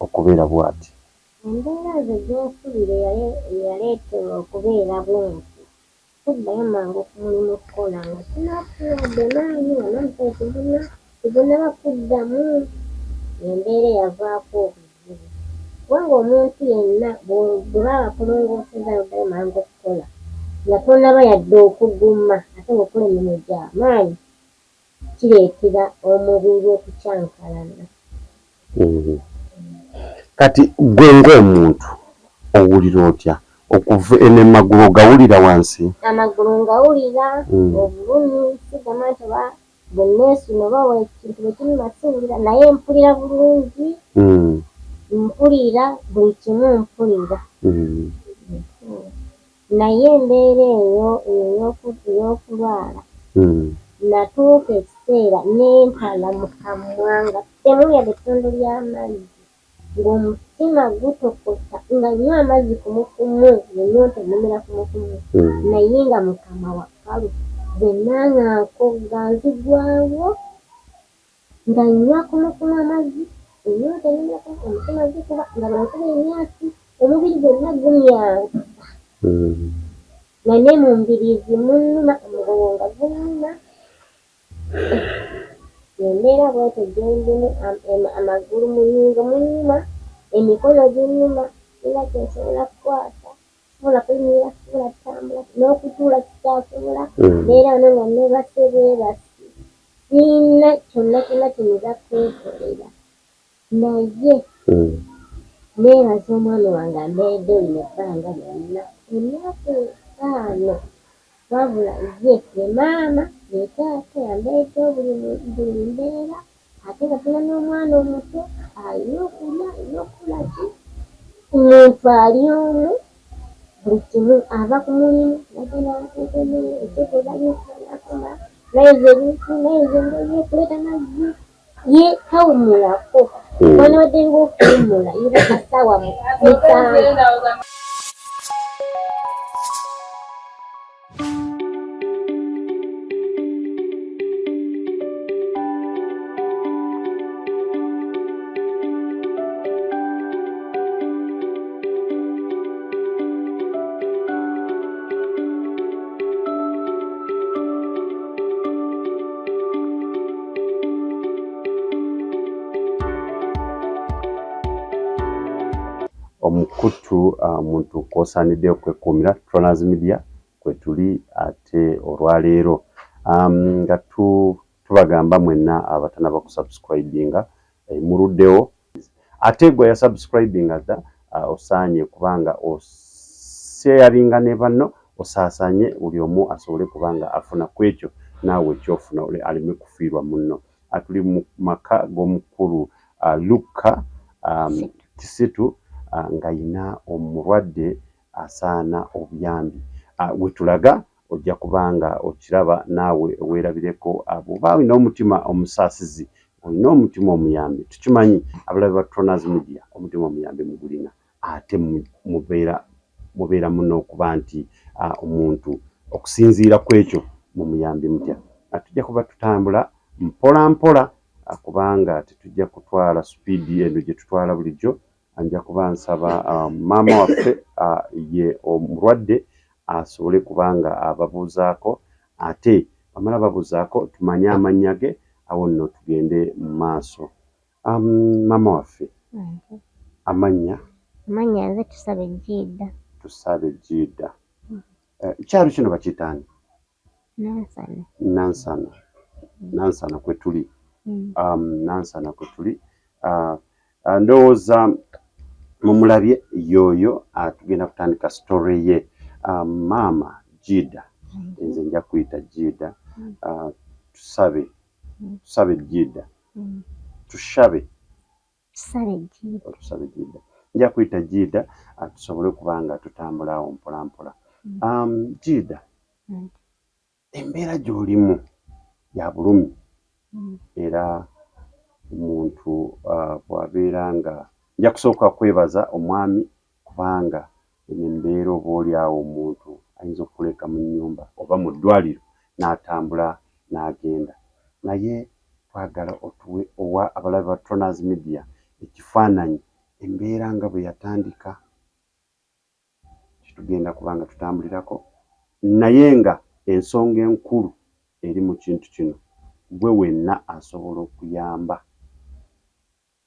Okubeera bw'ati. Embeera nze gye nsuubira eyaleetera okubeera bwenti, kuddayo mangu ku mulimu kukola nga sinafuuwa wadde maanyi nga n'omusaayi tegunnaba kuddamu. Embeera eyavaako obuzibu kubanga omuntu yenna bwe baba bakulongoosezza n'oddayo mangu okukola nga tonnaba yadde okuguma ate ng'okola emirimu gya maanyi, kireetera omubiri okukyankalana. Kati ggwe ng'omuntu owulira otya okuva eno emagulu ogawulira wansi? Amagulu ngawulira obulumi, sigamba nti oba bwe neesuna oba ekintu bwe kinnuma siwulira naye mpulira bulungi, mpulira buli kimu mpulira. Naye embeera eyo ey'okulwala natuuka ekiseera ne ntala mu kamwa nga temuli yadde ettondo ly'amazzi ng'omutima gutokota nga nnywa amazzi kumukumu ng'ennyonta ennumira kumukumu naye nga mu kamwa wakalu zenna nga nkogga nzigwawo. Nga nnywa kumukumu amazzi, ennyonta ennumira kumukumu, omutima gukuba nga bwe nkuba emyasi omubiri gwonna gumyansa nga ne mu mbiriizi munnuma, omugongo nga gunnuma. Embeera bw'etyo gye ndimu, amagulu mu nnyingo munnuma, emikono ginnuma, sirina kye nsobola kukwata, sisobola kuyimirira, sisobola kutambula, n'okutuula sikyasobola. Mbeera wano nga neebase bwebasi. Sirina kyonna kyonna kye nnyinza kwekolera naye nneebaza omwami wange ambeereddewo lino ebbanga lyonna, emyaka 50 wabula ye ye maama ye taata y'ambeereddewo buli mbeera ate nga tulina n'omwana omuto alina okulya alina okukola ki, omuntu ali omu buli kimu ava ku mulimu n'agenda n'ateeka emmere ekyegulo n'afumba nayoza ebintu nayoza engoye kuleeta mazzi ye tawummulako wandibadde ng'okuwummula yeebaka ssaawa 7. Omukutu omuntu kw'osaanidde okwekuumira Tronas Media kwetuli ate olwaleero nga tubagamba mwenna abatanaba kusubscribinga muluddewo ate gwe yasubscribinga dda osaanye kubanga osharinga ne banno osaasaanye buli omu asobole kubanga afuna ku ekyo naawe ky'ofuna aleme kufiirwa munno. Tuli mu maka g'omukulu Lukka Kisitu ng'ayina omulwadde asaana obuyambi. Wetulaga ojja kuba nga okiraba naawe weerabireko bw'oba olina omutima omusaasizi, olina omutima omuyambi, tukimanyi abalabi ba Tronas Media omutima omuyambi mugulina ate mubeera muno okuba nti omuntu okusinziira ku ekyo mumuyambi mutya. Tujja kuba tutambula mpola mpola kubanga tetujja kutwala supiidi eno gye tutwala bulijjo. Nja kuba nsaba maama waffe ye omulwadde asobole kuba nga ababuuzaako ate bamala babuuzaako tumanye amannya ge awo nno tugende mu maaso. Maama waffe amannya? Amannya nze Tusabe Jiida. Tusabe Jiida. Ekyalo kino bakiyita ani? Nansana. Nansana. Nansana kwe tuli. Nansana kwe tuli. Ndowooza mumulabye y'oyo tugenda kutandika story ye. Maama Jiida, nze nja kuyita Jiida. Tusabe, tusabe Jiida. Tushabe. Tusabe Jiida. Tusabe Jiida. Nja kuyita Jiida tusobole okuba nga tutambula awo mpola mpola. Jiida, embeera gy'olimu ya bulumi era omuntu bw'abeera nga nja kusooka kwebaza omwami kubanga eno embeera oba oli awo omuntu ayinza okukuleka mu nnyumba oba mu ddwaliro n'atambula n'agenda naye twagala otuwe owa abalabi ba Tronas Media ekifaananyi Embeera nga bwe yatandika tetugenda kuba nga tutambulirako naye nga ensonga enkulu eri mu kintu kino gwe wenna asobola okuyamba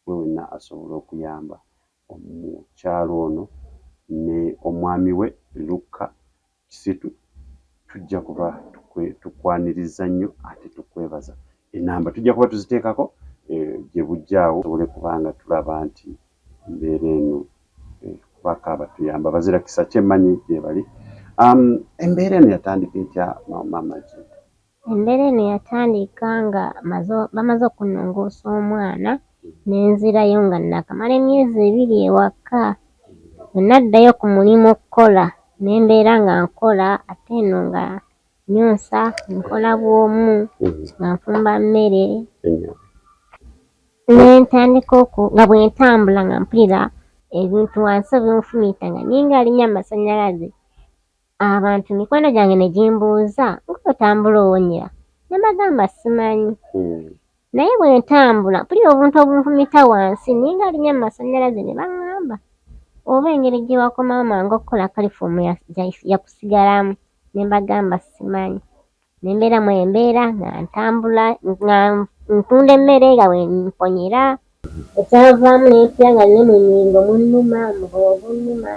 gwe wenna asobola okuyamba omukyala ono ne omwami we Lukka Kisitu tujja kuba tukwaniriza nnyo ate tukwebaza. Enamba tujja kuba tuziteekako eh, gye bujja awo tusobole kuba nga tulaba nti embeera eno eh, kubako abatuyamba bazira kisa kyemmanyi gyebali. Embeera eno yatandika etya maama Kintu? Embeera eno yatandika nga bamaze okunnongoosa omwana ne nzirayo nga naakamala emyezi ebiri ewaka. Bwe naddayo ku mulimu okukola ne mbeera nga nkola ate eno nga nnyonsa, nkola bw'omu nga nfumba mmere. Ne ntandika oku nga bwe ntambula nga mpulira ebintu wansi binfumita nga nninga alinnya amasannyalaze. Abantu mikwano gyange ne gimbuuza ng'otambula owonyera ne mbagamba simanyi hmm. Naye bwe ntambula mpulira obuntu obunfumita wansi ninga alinya mu masannyalaze ne baŋŋamba oba engeri gye wakomawo mangu okukola kalifoomu yakusigalamu ne mbagamba simanyi ne mbeera mu embeera nga ntambula nga ntunda emmere nga bwe mponyera. Ekyavaamu ne mpulira nga ne mu nnyingo munnuma, omugongo gunnuma,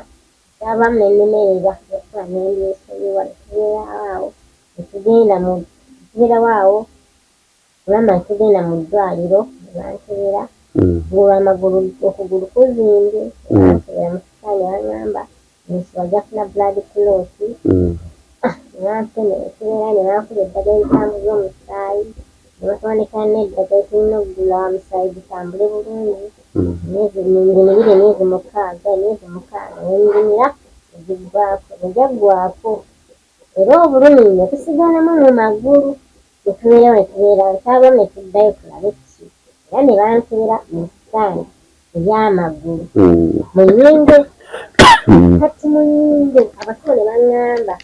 ekyavaamu ne nnemererwa okukola ne mbyesonyiwa ne tubeerawo awo ne tugenda mu ne tubeerawo awo olwamala ne tugenda mu ddwaaliro ne bankebera ng'olwo amagulu okugulu kuzimbye ne bankebera mu sikaani ne bangamba emisuwa gyafuna blood clot ne bampa ne tubeera ne bankuba eddagala eritambuza omusaayi ne batuwandikira n'eddagala tulina okugula omusaayi gutambule bulungi emyezi ngimira emyezi mukaaga emyezi mukaaga ne ngimira ne giggwaako ne gyaggwaako era obulumi ne tusigalamu mu magulu ne tubeerawo ne tubeerawo kyavamu ne tuddayo tulabe kiki era ne bankebera mu sikaani ey'amagulu mu nnyingo kati mu nnyingo abasawo ne baŋŋamba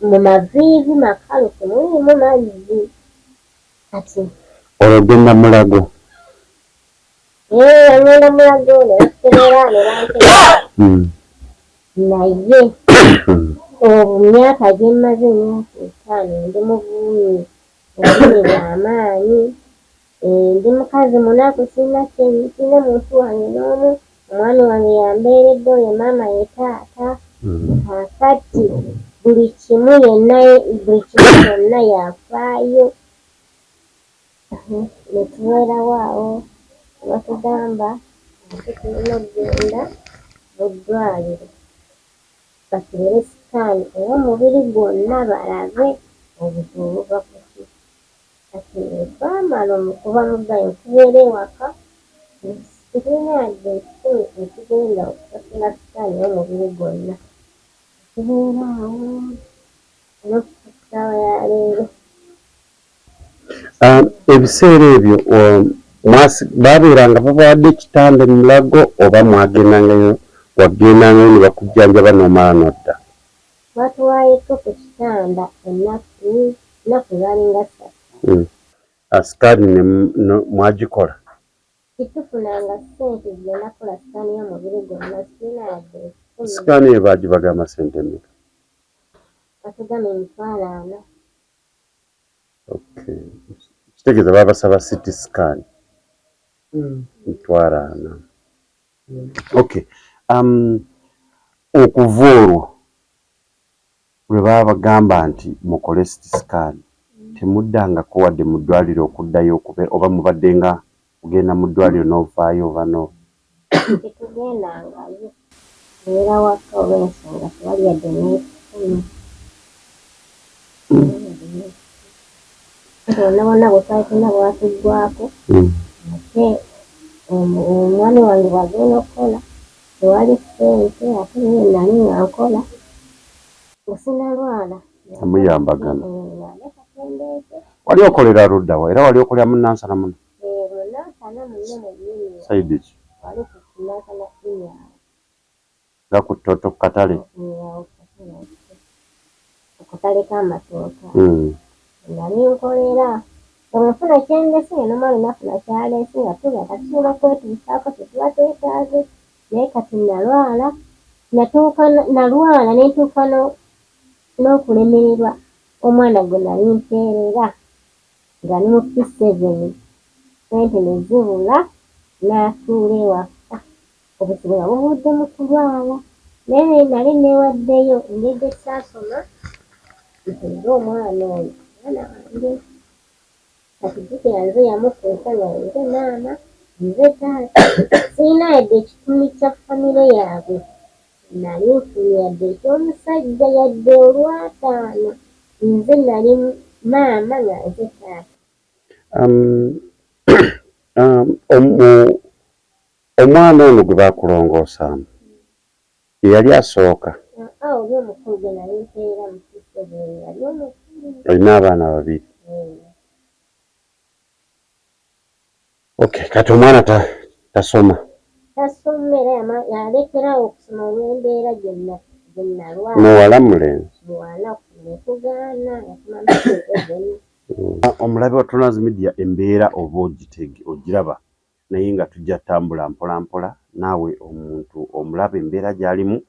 mu maviivi makalu temuliimu mazzi kati olwo ogenda Mulago? Ee, ngenda Mulago ne bakebera ne bankebera naye emyaka gye mmaze emyaka etaano ndi mu bulumi obulumi bwa maanyi. Ndi mukazi munaku sirina kye sirina muntu wange n'omu omwami wange yambeeredde oyo maama ye taata kaakati buli kimu yenna buli kimu kyonna yafaayo ne tubeerawo awo ne batugamba ate tulina okugenda mu ddwaliro bakebere sikaani ey'omubiri gwonna balabe obuzibu buva ku ki. Kati bwe twamala okuva mu ddwaliro ne tubeera ewaka tetulina yadde ekikumi ekigenda okusasula sikaani ey'omubiri gwonna. Ne tubeera awo n'okutuusa essaawa ya leero. Ebiseera ebyo baabeeranga babawadde ekitanda e Mulago oba mwagendangayo wagendangayo ne bakujjanjaba n'omala n'odda? Baatuwaayoko ku kitanda ennaku ennaku zaali nga ssatu. Sikaani ne mwagikola? Tetufunanga ssente zigenda kukola sikaani y'omubiri gwonna, sirina yadde ekikumi. Sikaani eyo baagibagamba ssente mmeka? Batugamba 400,000. Okay. Kitegeeza babasaba CT scan 400,000. Okay. Okuva olwo lwe babagamba nti mukole CT scan temuddangako wadde mu ddwaliro okuddayo okube oba mubadde nga ogenda mu ddwaliro n'ovaayo oba no? Tetugendangayo. Mbeera waka olw'ensonga tewali yadde n'ekikumi. Bwonna bwonna bwe twali tulina bwatuggwaako ate omwami wange bw'agenda okukola tewali ssente ate naye nali nga nkola nga sinnalwala. Muyambagana. Wali okolera ludda wa era wali okolera mu Nansana muno? Mu Nansana muno mwennyini. Sayidi ki? Wali ku Nansana Inn awo. Nga ku Toto ku katale? Awo ku katale ku katale k'amatooke. Nali nkolera. Nga bwe nfuna kye ndeese nga n'omwami n'afuna ky'aleese nga tuba tusobola okwetuusaako kye tuba twetaaze. Naye kati nalwala, natuuka nalwala ne ntuuka n'okulemererwa omwana gwe nali mpeerera nga ndi mu P7, ssente ne zibula n'atuula ewaka. Obuzibu nga buvudde mu kulwala. Naye nali neewaddeyo engeri gye ssaasoma mpeere omwana oyo mwana wange. Kati jjukira nze yamukuusa nga nze maama, nze taata. Sirina yadde ekituli kya famire yaabwe nali nfunye yadde eky'omusajja yadde olwataano. Nze nali maama nga nze taata. Omwana ono gwe baakulongoosaamu ye yali asooka? Oli omukulu gwe nali mpeera mu P7 yali omukulu. Olina abaana babiri? Okay, kati omwana tasoma? Tasoma era yalekerawo okusoma olw'embeera gye nalwala. Muwala mulenzi? Muwala nekugaana yasoma mu P7. Omulabe wa Tonaz Media, embeera oba ogiraba, naye nga tujja tambula mpola mpola naawe omuntu omulaba embeera gy'alimu.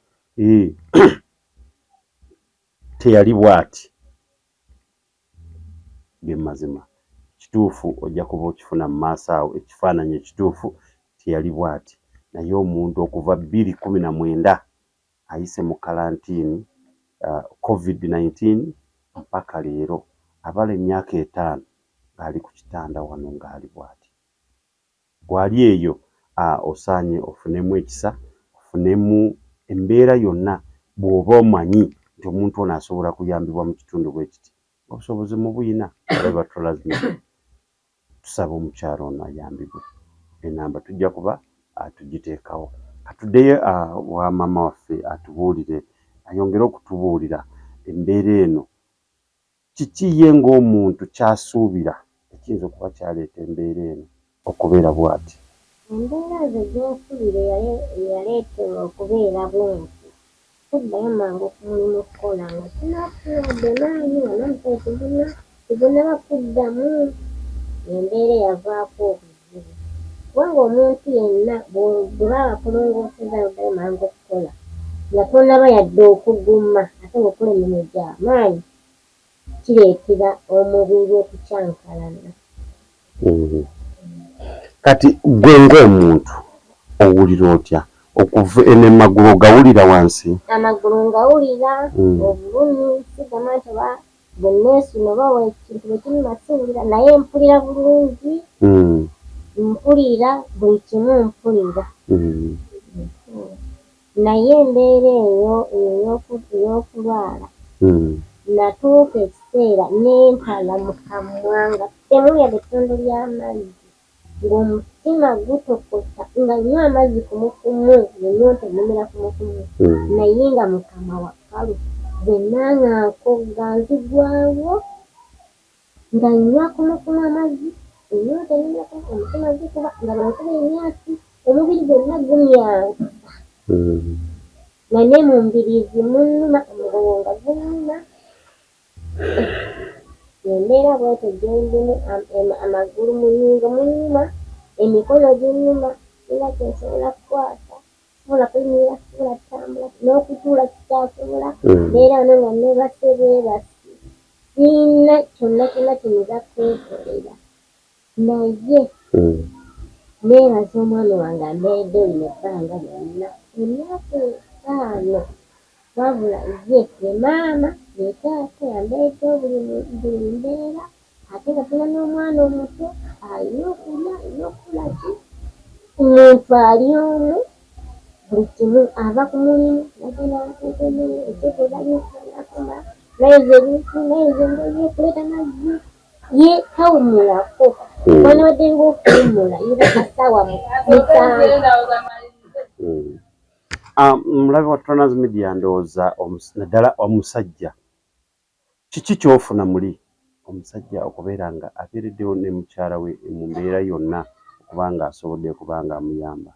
Teyali bw'ati ge mazima kituufu, ojja kuba okifuna mu maaso awo ekifaananyi ekituufu. Teyali bw'ati, naye omuntu okuva 2019 ayise mu kalantiini, COVID-19 mpaka leero, abala emyaka 5 ng'ali ku kitanda wano ng'ali bw'ati. Gwali eyo osaanye ofunemu ekisa, ofunemu embeera yonna bw'oba omanyi nti omuntu ono asobola kuyambibwa mu kitundu bwe kiti, obusobozi mubuyina. Abalabi ba Tonaz Media, tusaba omukyala ono ayambibwe. Enamba tujja kuba tugiteekawo. Katuddeyo wa maama waffe atubuulire, ayongere okutubuulira embeera eno. Kiki ye ng'omuntu ky'asuubira ekiyinza okuba kyaleeta embeera eno okubeera bw'ati? Embeera nze gye nsuubira eyaleetera okubeera bwenti, kuddayo mangu ku mulimu okukola nga sinnafuna wadde maanyi, nga n'omusaayi tegunnaba kuddamu. Embeera eyavaako obuzibu, kubanga omuntu yenna bwe baba bakulongoosezza n'oddayo mangu okukola nga tonnaba yadde okuguma, ate ng'okola emirimu gy'amaanyi, kireetera omubiri okukyankalana. Kati ggwe ng'omuntu owulira otya okuva eno? Amagulu ogawulira wansi? Amagulu ngawulira obulumi. Sigamba nti oba bwe neesuna oba ekintu bwe kinnuma siwulira, naye mpulira bulungi, mpulira buli kimu mpulira. Naye embeera eyo ey'okulwala, natuuka ekiseera ne mpala mu kamwa nga temuli yadde ettondo ly'amazzi, ng'omutima gutokota, nga nnywa amazzi kumukumu, ng'ennyonta ennumira kumukumu, naye nga mu kamwa wakalu, zenna nga nkogga nzigwawo, nga nnywa kumukumu amazzi, ennyonta ennumira kumu, omutima gukuba nga bwe nkuba emyasi, omubiri gwonna gumyansa, nga ne mu mbiriizi munnuma, omugongo nga gunnuma. Embeera bw'etyo gye ndimu, amagulu mu nnyingo munnuma, emikono ginnuma, sirina kye nsobola kukwata, sisobola kuyimirira, sisobola kutambula, n'okutuula sikyasobola. Mbeera wano nga neebase bwebasi, sirina kyonna kyonna kye nnyinza kwekolera. Naye neebaza omwami wange ambeereddewo lino ebbanga lyonna, emyaka 50, wabula ye ye maama, ye taata, yambeereddewo buli mbeera, ate nga tulina n'omwana omuto alina okulya, alina okukola ki. Muntu ali omu, buli kimu ava ku mulimu nagenda n'ateeka emmere, ekyokulya n'afumba, n'ayoza ebintu, n'ayoza engoye, kuleeta mazzi, ye tawummulako. Wandibadde ng'okuwummula yeebaka ssaawa 7. Mulabe wa Tonaz Media, ndowooza naddala omusajja, kiki ky'ofuna muli omusajja okubeera nga abeereddewo ne mukyala we mu mbeera yonna, okuba nga asobodde okuba nga amuyamba?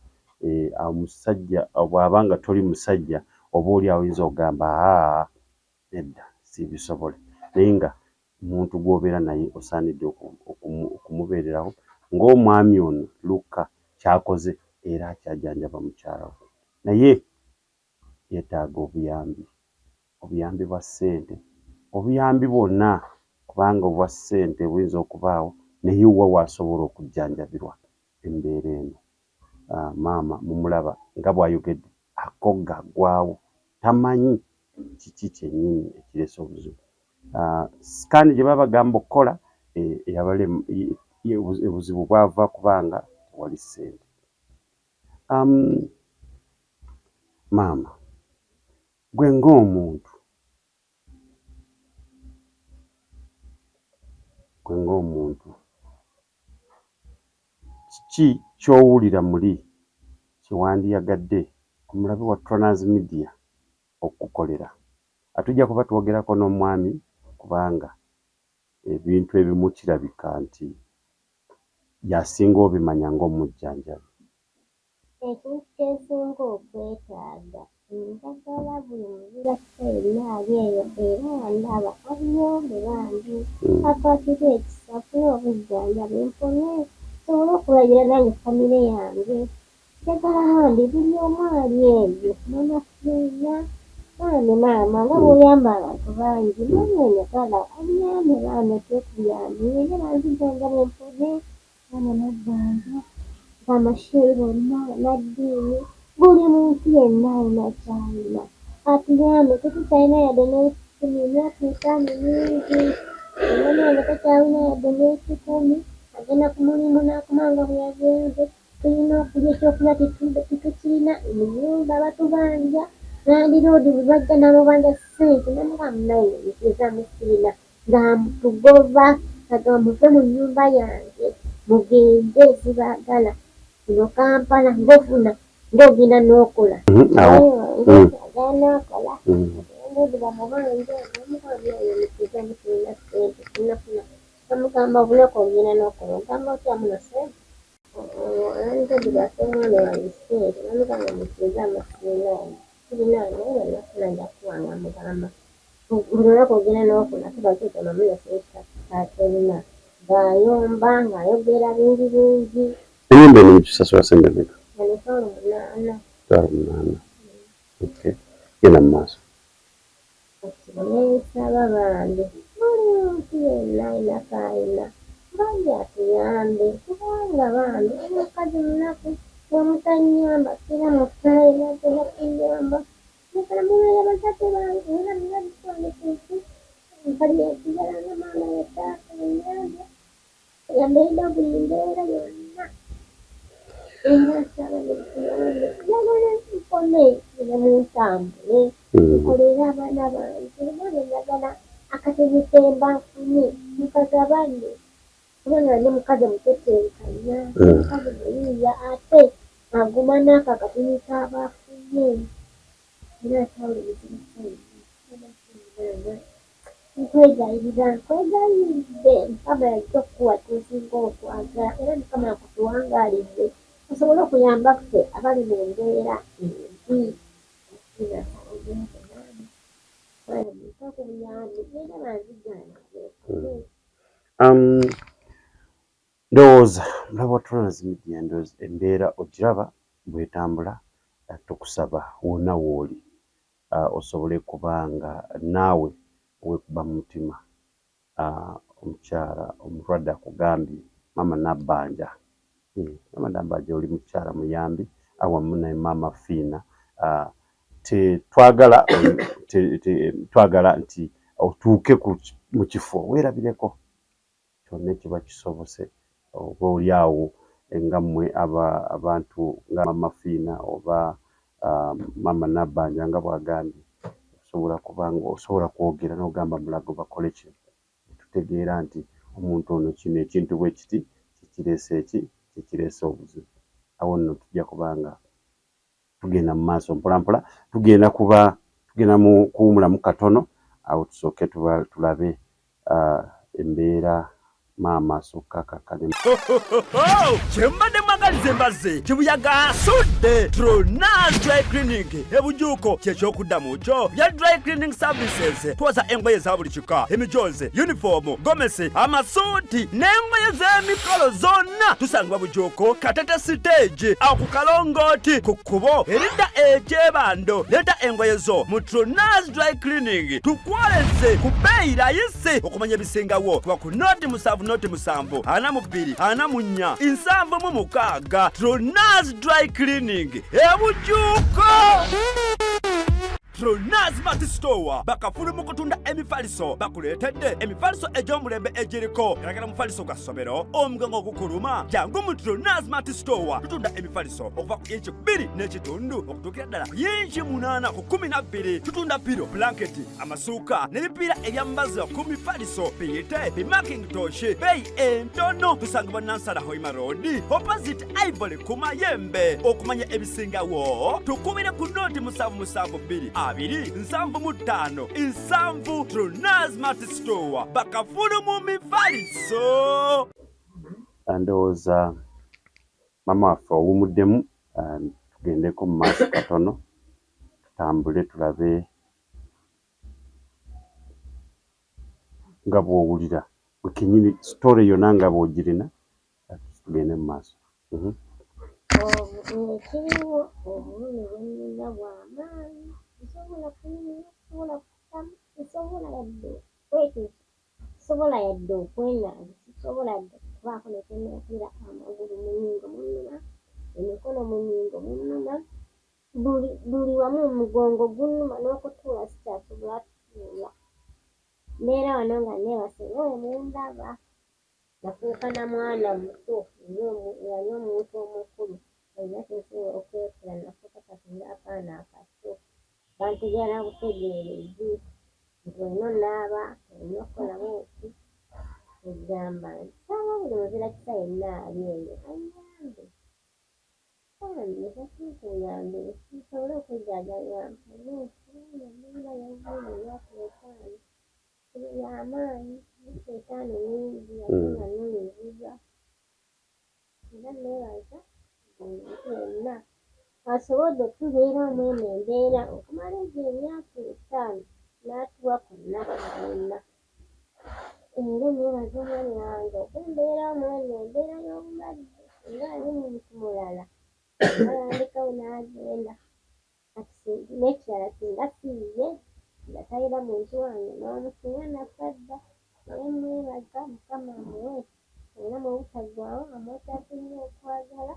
Omusajja bw'aba nga toli musajja, oba oli awo oyinza okugamba, "Aa, nedda, siibisobole," naye nga Omuntu gw'obeera naye osaanidde okumubeererawo ng'omwami ono Lukka ky'akoze era akyajanjaba mukyala we naye yeetaaga obuyambi, obuyambi bwa ssente, obuyambi bwonna kubanga obwa ssente buyinza okubaawo naye wa w'asobola okujjanjabirwa embeera eno. Maama mumulaba nga bw'ayogedde akogga aggwaawo tamanyi kiki kyennyini ekireese obuzibu. Sikaani gye babagamba okukola obuzibu bwava kubanga tewali ssente. Maama gwe ng'omuntu gwe ng'omuntu kiki ky'owulira muli kye wandiyagadde omulabe wa Tronaz Media okukukolera? Tujja kuba twogerako n'omwami kubanga ebintu ebimu kirabika nti y'asinga obimanya ng'omujjanjabi. Ekintu kye nsinga okwetaaga, njagala buli muzira kisa yenna ali eyo era andaba annyambe bambi, ankwatirwe ekisa nfune obujjanjabi mpone nsobole okulabirira nange famire yange. Njagala bambi buli omu ali eyo, maama Fiina bambi maama nga bw'oyamba abantu bangi nange njagala onnyambe bambi otuwe ku buyambi ngende banzijanjabe mpone. Maama Nabbanja, Bamasheikh bonna, bannaddiini, buli muntu yenna alina ky'alina atuyambe tetukyalina yadde n'ekikumi, emyaka etaano mingi, omwami wange takyalina yadde n'ekikumi, agenda ku mulimu n'akomawo nga bwe yagenze, tulina okulya ekyokulya tetukirina, mu nnyumba batubanja, landiroodi bwe bajja n'amubanja ssente n'amugamba munnaye nzizaamu sirina. Ng'atugoba agamba muve mu nnyumba yange mugende sibaagala eno Kampala ng'ofuna ng'ogenda n'okola ng'ogenda n'okola landlord bamubanja namugamba sirina ssente sinafuna namugamba olunaku ogenda n'okola ogamba otya muno ssente landlord bw'asaba omwami wange ssente namugamba mukirizaamu sirina sirina naye bwe nafuna nja kukuwa ng'amugamba buli lunaku ogenda n'okola tuba kyekyo mama tolina ng'ayomba ng'ayogera bingi bingi. Ennyumba eno mugisasula ssente mmeka? 800,000. 800,000. Okay. Genda mu maaso. Kati nensaba bambi buli muntu yenna alina k'alina bambi atuyambe kubanga bambi omukazi munaku bwemutannyamba sirina muntu agenda kunnyamba. Njagala mubeere bazadde bange era mulabika wange ku nsi mpalira nsigala nga maama ye taata annyambye yambeereddewo buli mbeera yonna era nsaba mutuyambe njagala mpone nziremu ntambule nkolere abaana bange nange njagala akatebe ke mba nfunye nkagabane kubanga ndi mukazi omutetenkanya mukazi muyiiya ate aguma n'ako akatini k'aba afunye era nsaba buli muzira nkwegayirira nkwegayiridde Mukama yajja okukuwa ky'osinga okwagala era Mukama akutuwangaalidde osobole okuyamba ffe abali mu mbeera embi. Ndowooza mulabi wa Trans Media ndowooza embeera ogiraba bw'etambula, tukusaba wonna w'oli osobole kuba nga naawe weekuba mu mutima. Omukyala omulwadde akugambye maama Nabbanja, maama Nabbanja oli mukyala muyambi awamu ne maama Fiina tetwagala twagala nti otuuke mu kifo weerabireko kyonna ekiba kisobose oba oli awo nga mmwe abantu nga maama Fiina oba maama Nabbanja nga bw'agambye osobola kuba nga osobola kwogera n'ogamba Mulago bakole kino ne tutegeera nti omuntu ono kino ekintu bwe kiti kye kireese eki kye kireese obuzibu. Awo nno tujja kuba nga tugenda mu maaso mpolampola tugenda kuba tugenda mu kuwumulamu katono awo tusooke tulabe embeera maama asooke akakkane. Kyembadde mwagala. Ayagaliza embazzi kibuyaga asudde. Tronas Dry Cleaning ebujuuko kyekyokuddamu kyo bya dry cleaning services. Twoza engoye za buli kika, emijoozi, yunifoomu, gomesi, amasuuti n'engoye z'emikolo zonna. Tusangibwa Bujuuko, Katete siteegi, awo ku kalongooti ku kkubo eridda ekyebando. Leeta engoye zo mu Tronas Dry Cleaning tukwoleze ku bbeeyi layisi. Okumanya ebisingawo kuba ku 0 7 0 7 42 44 76. Tronas Dry Cleaning ebujuuko. Tronas Mart Store bakafulu mu kutunda emifaliso. Bakuleetedde emifaliso egy'omulembe egiriko galagala mufaliso gwa ssomero, omugongo ogukuluma. Jangu mu Tronas Mart Store, tutunda emifaliso okuva ku inci 2.5 okutuukira ddala ku yinci 8 ku 12. Tutunda pillow, blanketi, amasuuka n'ebipiira ebyambazibwa ku mifaliso, biyite bimakintosh, beeyi entono. Tusangibwa Nansana Hoima Road, opposite Ivory ku Mayembe. Okumanya ebisingawo tukubire ku 077 2 75 70. Tronas Mart Store, bakafulu mu mifaliso. Ndowooza maama waffe owumuddemu. Tugendeko mu maaso katono, tutambule tulabe nga bw'owulira gwe kennyini story yonna nga bw'ogirina. Tugende mu maaso. Ekiriwo, obulumi bwe nnina bw'amaanyi. Nsobola kuyimirira, sisobola kukutamu, sisobola yadde okwekyusa, sisobola yadde okwenaaza, sisobola yadde okubaako ne kyeneekolera. Amagulu mu nnyingo munnuma, emikono mu nnyingo munnuma, buli wamu, omugongo gunnuma, n'okutuula sikyasobola kutuula. Mbeera wano nga neebase nga bwe mundaba. Nafuuka na mwana muto eyali omuntu omukulu alina kyensobola okwekola. Nafuuka kati ng'akaana akato, bantegeera butegeerezi nti olina onaaba, olina okukola bwoti. Egamba nsaba buli muzira kisa yenna ali eyo anyambe bambi, nsaba nsobole okwejjanjabibwa mpone, kubanga embeera y'obulumi emyaka 50 y'amaanyi, emyaka 50 mingi ate nga nnumizibwa. Era neebaza buli muntu yenna asobodde okutubeeramu eno embeera okumala egyo emyaka 50 n'atuwa ku nnaku zonna. Era neebaza omwami wange okumbeeramu eno embeera y'obulwadde. Singa yali muntu mulala, singa yandekawo n'agenda. Kati n'ekirala, singa si ye nga talina muntu wange n'omu, singa nafa dda. Naye mwebaza, Mukama amuwe obulamu obutaggwaawo, amwekyasinga okwagala,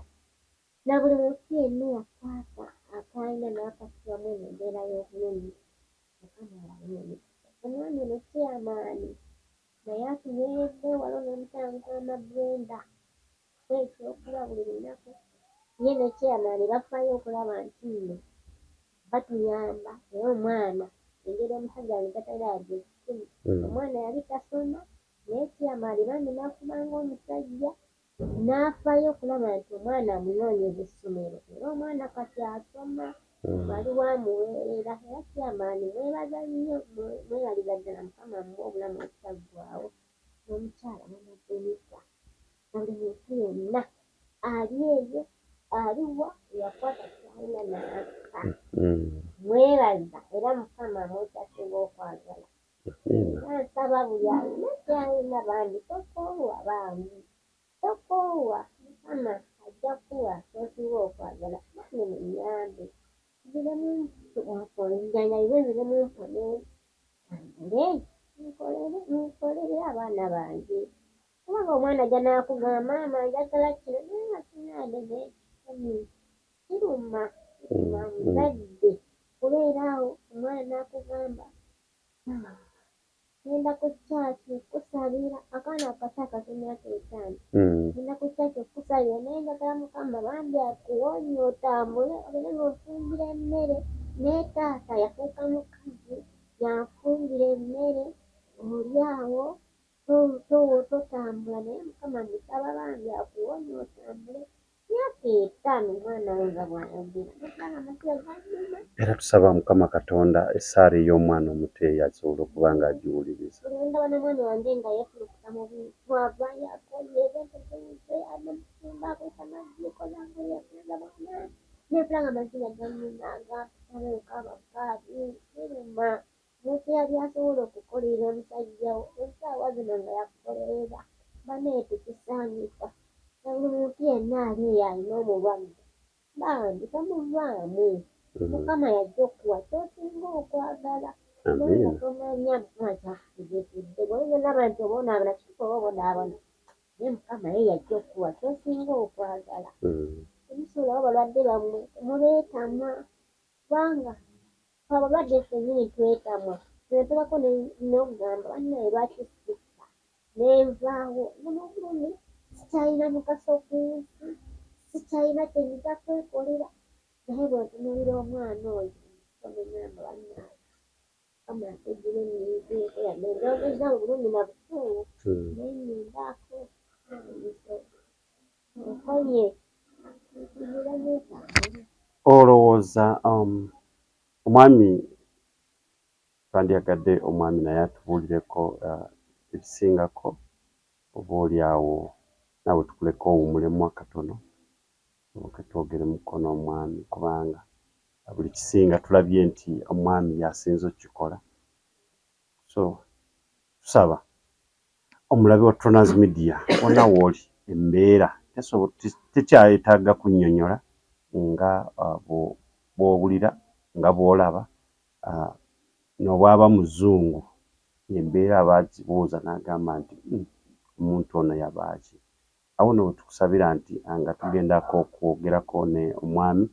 na buli muntu yenna eyakwata akaalina n'akasibamu eno embeera y'obulumi, Mukama abawe emikisa. Omwami ono chairman naye atunyweredde waliwo n'omukyala Mukama Brenda ekyokuba buli lunaku ye ne chairman bafaayo okulaba nti nno batuyamba. Era omwana, engeri omusajja wange tatalina yadde ekikumi, omwana yali tasoma, naye chairman bambi n'afubanga omusajja n'afaayo okulaba nti omwana amunoonyeza essomero, era omwana kati asoma, waliwo amuweerera. Era chairman mwebaza nnyo, mwebaliza ddala, Mukama amuwe obulamu obutaggwaawo, n'omukyala Mama Benita, na buli muntu yenna ali eyo aliwa eyakwata kyalina n'ampa. Mwebaza era Mukama amwekyasinga okwagala. Era nsaba buli alina kyalina, bambi tokoowa, bambi tokoowa, Mukama ajja kukuwa ky'osinga okwagala. Nange munyambe nziremu njanjabibwe, nziremu mpone, ntambule, nkolere abaana bange, kubanga omwana ajja n'akugamba, "Maama, njagala kino," naye nga sirina yadde n'ekikumi. Kiruma, kiruma muzadde kubeera awo omwana n'akugamba, "Maama, ngenda ku kyaki kusabira." Akaana akato ak'emyaka 50, "Ngenda ku kyaki okusabira, naye njagala Mukama bambi akuwonye otambule obeere ng'onfumbira emmere." Naye taata yafuuka mukazi, yanfumbira emmere, oli awo totambula, naye Mukama musaba bambi akuwonye otambule. Myaka 50 omwana we nga bw'ayogera, nogamba amaziga gannuma. Era tusaba Mukama Katonda essaala ey'omwana omuto eyo asobole okuba nga agiwuliriza. Buli lwe ndaba n'omwami wange nga yeefulukuta mu bintu, avaayo akoye. kufumba, kwesa mazzi, koza ngoye, kunaza mwana. Nempulira nga amaziga gannuma, gampitamu nkaaba bukaabi, biruma. Omuntu eyali asobola okukolerera omusajja wo essaawa zino nga yakukolerera, bannaye tekisaanyisa. Na buli muntu yenna ali eyo alina omulwadde, bambi tomuvaamu. Mukama y'ajja okukuwa ky'osinga okwagala. Kubanga tomanya Mukama ky'akutegekede. Bw'oyinza n'olaba nti obonaabona, kituufu oba obonaabona, naye Mukama ye y'ajja okukuwa ky'osinga okwagala. Temusuulawo balwadde bammwe, temubeetamwa kubanga ffe abalwadde ffennyini twetamwa. Nze ntuukako n'okugamba bannaye lwaki siffa ne nvaawo. Buno obulumi sikyalina mugaso ku nsi, sikyalina kye nnyinza kwekolera. Naye bwe ntunuulira omwana oyo omuto ne ŋŋamba bannange Mukama ampe nninzeeko yadde njoogezza mu bulumi na busungu naye nnindaako nkonye nziremu ntambule. Olowooza omwami twandyagadde omwami naye atubuulireko ebisingako oba oli awo naawe tukuleke owummulemu akatono tusooke twogeremuko n'omwami kubanga buli kisinga tulabye nti omwami y'asinze okukikola so tusaba omulabi wa Tronaz Media wonna w'oli embeera tekyayetaaga kunnyonnyola nga bw'owulira nga bw'olaba n'obwaba muzungu embeera aba agibuuza n'agamba nti omuntu ono yabaaki? Awo nno wetukusabira nti nga tugendako okwogerako ne omwami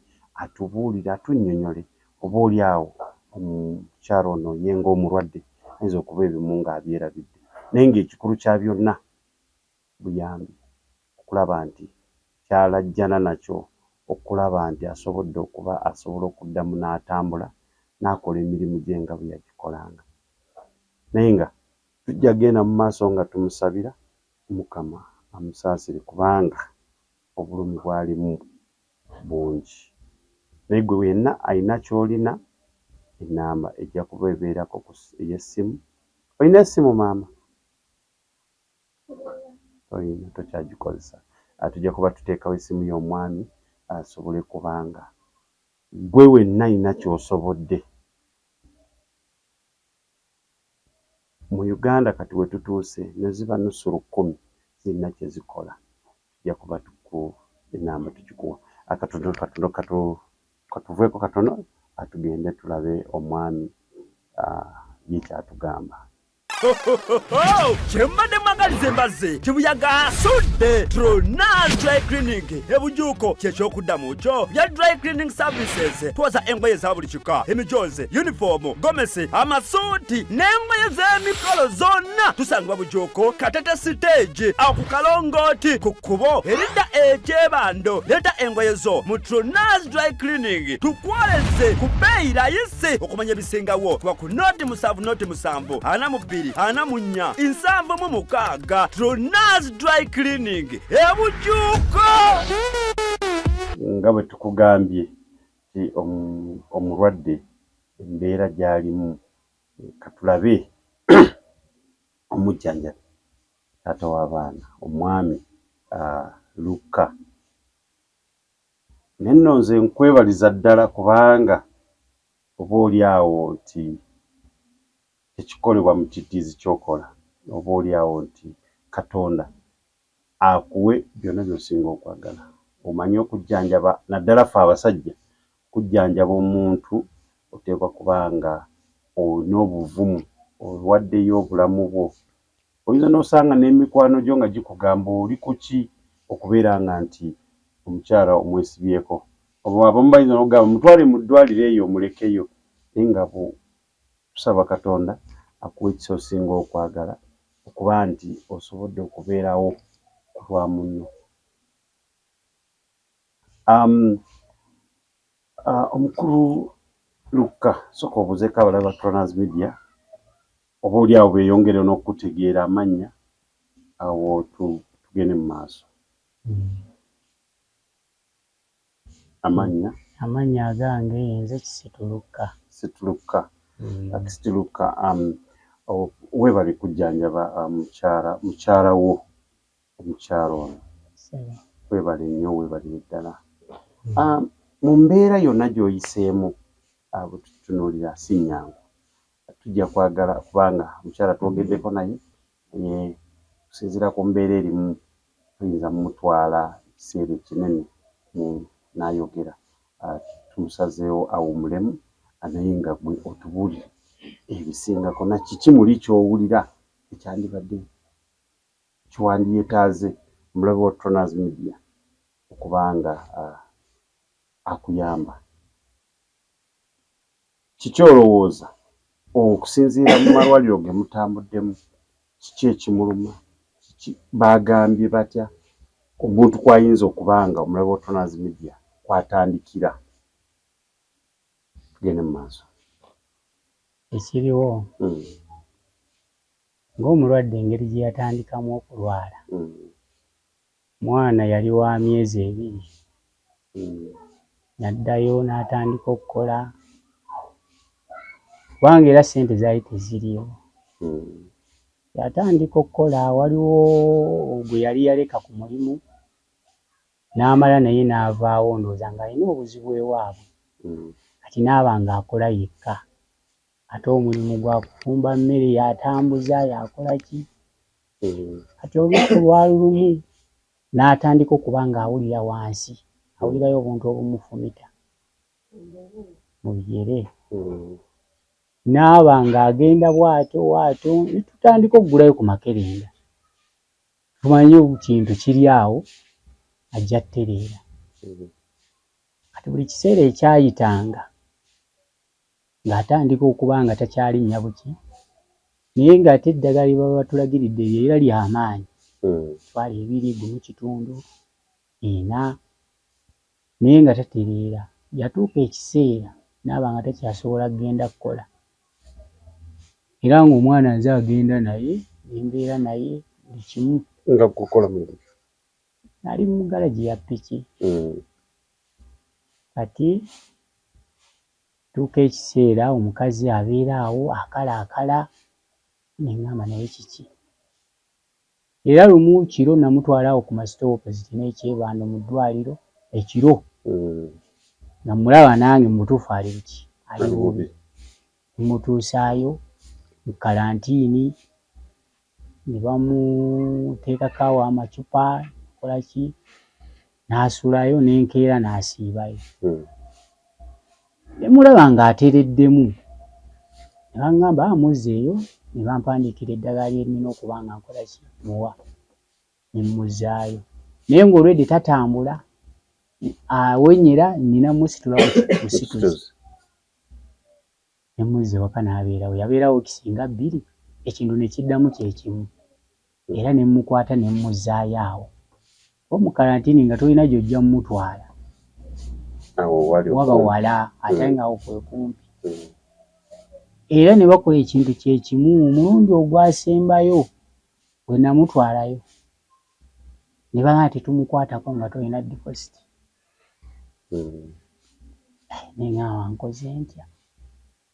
atubuulire atunnyonyole oba oli awo omukyala ono ye nga omulwadde ayinza okuba ebimu nga abyerabidde naye nga ekikulu kya byonna buyambi okulaba nti kyalajjana nakyo okulaba nti asobodde okuba asobola okuddamu n'atambula n'akola emirimu gye nga bwe yagikolanga naye nga tujja genda mu maaso nga tumusabira Omukama amusaasire kubanga obulumi bwalimu bungi. Naye gwe wenna alina kyolina enamba ejja kuba ebeerako ey'essimu. Olina essimu maama? Toyina, tokyagikozesa. Tujja kuba tuteekawo essimu y'omwami asobole kubanga gwe wenna alina ky'osobodde. Mu Uganda kati wetutuuse neziba nusu lukumi zirina kyezikola tujja kuba tuku enamba tugikuwa akatono katono katuveeko katono tugende tulabe omwami ye kyatugamba. Kyembadde mwagaliza embazzi kibuyaga asudde Tronaz Dry Cleaning ebujuuko kyekyokuddamu kyo bya Dry Cleaning Services. Twoza engoye za buli kika, emijoozi, yunifoomu, gomesi, amasuuti n'engoye z'emikolo zonna. Tusangibwa Bujuuko Katete siteegi awo ku kalongooti ku kkubo eridda ekyebando. Leeta engoye zo mu Tronaz Dry Cleaning tukwoleze ku bbeeyi layisi. Okumanya ebisingawo kuba ku noti 7 noti 7 42 44 76. Tronaz Dry Cleaning ebujuuko. Nga bwe tukugambye nti omulwadde embeera gy'alimu katulabe omujjanjabi taata w'abaana omwami Lukka. Naye nno nze nkwebaliza ddala kubanga oba oli awo nti tekikolebwa mu kitiizi ky'okola oba oli awo nti Katonda akuwe byonna by'osinga okwagala. Omanyi okujjanjaba naddala ffe abasajja okujjanjaba omuntu oteekwa kuba nga olina obuvumu owaddeyo obulamu bwo. Oyinza n'osanga n'emikwano gyo nga gikugamba oli ku ki okubeera nga nti omukyala omwesibyeko. Oba abamu bayinza n'okugamba mutwale mu ddwaliro eyo omulekeyo naye nga tusaba Katonda akuwe ekisa osinga okwagala okuba nti osobodde okubeerawo ku lwa munno. Omukulu Lukka, sooka obuuzeeko abalabi ba Tronaz Media oba oli awo beeyongere n'okukutegeera amannya awo tugende mu maaso. Amannya? Amannya agange nze Kisitu Lukka. Kisitu Lukka. Kisitu Lukka, weebale kujjanjaba mukyala wo omukyala ono. Webale nnyo, webalire ddala. Mu mbeera yonna gy'oyiseemu, bwe tutunuulira si nnyangu, tujja kwagala kubanga omukyala twogeddeko naye, naye okusinziira ku mbeera erimu tuyinza mutwala ekiseera ekinene n'ayogera. Tumusazeewo awummulemu, naye nga gwe otubuulire ebisingako na kiki muli ky'owulira ekyandibadde kyewandyetaaze omulabe wa Tronaz Media okuba nga akuyamba. Kiki olowooza okusinziira mu malwaliro ge mutambuddemu, kiki ekimuluma, kiki baagambye batya omuntu kw'ayinza okuba nga omulabe wa Tronaz Media kw'atandikira? Tugende mu maaso. Ekiriwo ng'omulwadde engeri gye yatandikamu okulwala, mwana yali wa myezi 2, n'addayo n'atandika okukola, kubanga era ssente zaali teziriiwo. Yatandika okukola, waliwo gwe yali yaleka ku mulimu n'amala naye n'avaawo, ndowooza ng'alina obuzibu ewaabwe. Kati n'aba ng'akola yekka, ate omulimu gwa kufumba mmere, y'atambuza, y'akola ki. Kati olunaku lwali lumu n'atandika okuba ng'awulira wansi, awulirayo obuntu obumufumita mu bigere. N'aba ng'agenda bw'atyo bw'atyo, ne tutandika okugulayo ku makerenda. Tumanyi kintu kiri awo, ajja ttereera. Kati buli kiseera ekyayitanga ng'atandika okuba nga takyalinnya buki, naye ng'ate eddagala lye baba batulagiridde eryo era lya maanyi, 20,000, 1.5, 4, naye nga tatereera. Yatuuka ekiseera n'aba nga takyasobola kugenda kukola, era ng'omwana nze agenda naye, ne mbeera naye buli kimu. Nga ggwe okola mulimu ki? Nali mu galagi ya ppiki. Kati tuuka ekiseera omukazi abeera awo akalaakala, ne ŋŋamba naye kiki? Era lumu kiro namutwala awo ku Masita Opposite n'ekyebando mu ddwaliro ekiro, nga mmulaba nange mu butuufu ali buki, ali bubi. Mmutuusaayo mu kalantiini ne bamuteekako awo amacupa, kola ki, n'asulayo n'enkeera n'asiibayo. Ne mmulaba ng'atereddemu, ne baŋŋamba muzzeeyo, ne bampandiikira eddagala lye nnina okuba nga nkola ki, muwa, ne mmuzzaayo. Naye ng'olwedde tatambula, awenyera nnina mmusitula busituzi. Ne mmuzza ewaka n'abeerawo, yabeerawo wiiki nga 2, ekintu ne kiddamu kye kimu. Era ne mmukwata ne mmuzzaayo awo. Kuba mu kalantiini nga tolina gy'ojja mmutwala. Waba wala ate nga awo kwe kumpi. Era ne bakola ekintu kye kimu, omulundi ogwasembayo bwe namutwalayo ne bagamba tetumukwatako nga tolina deposit. Ne ŋŋamba nkoze ntya?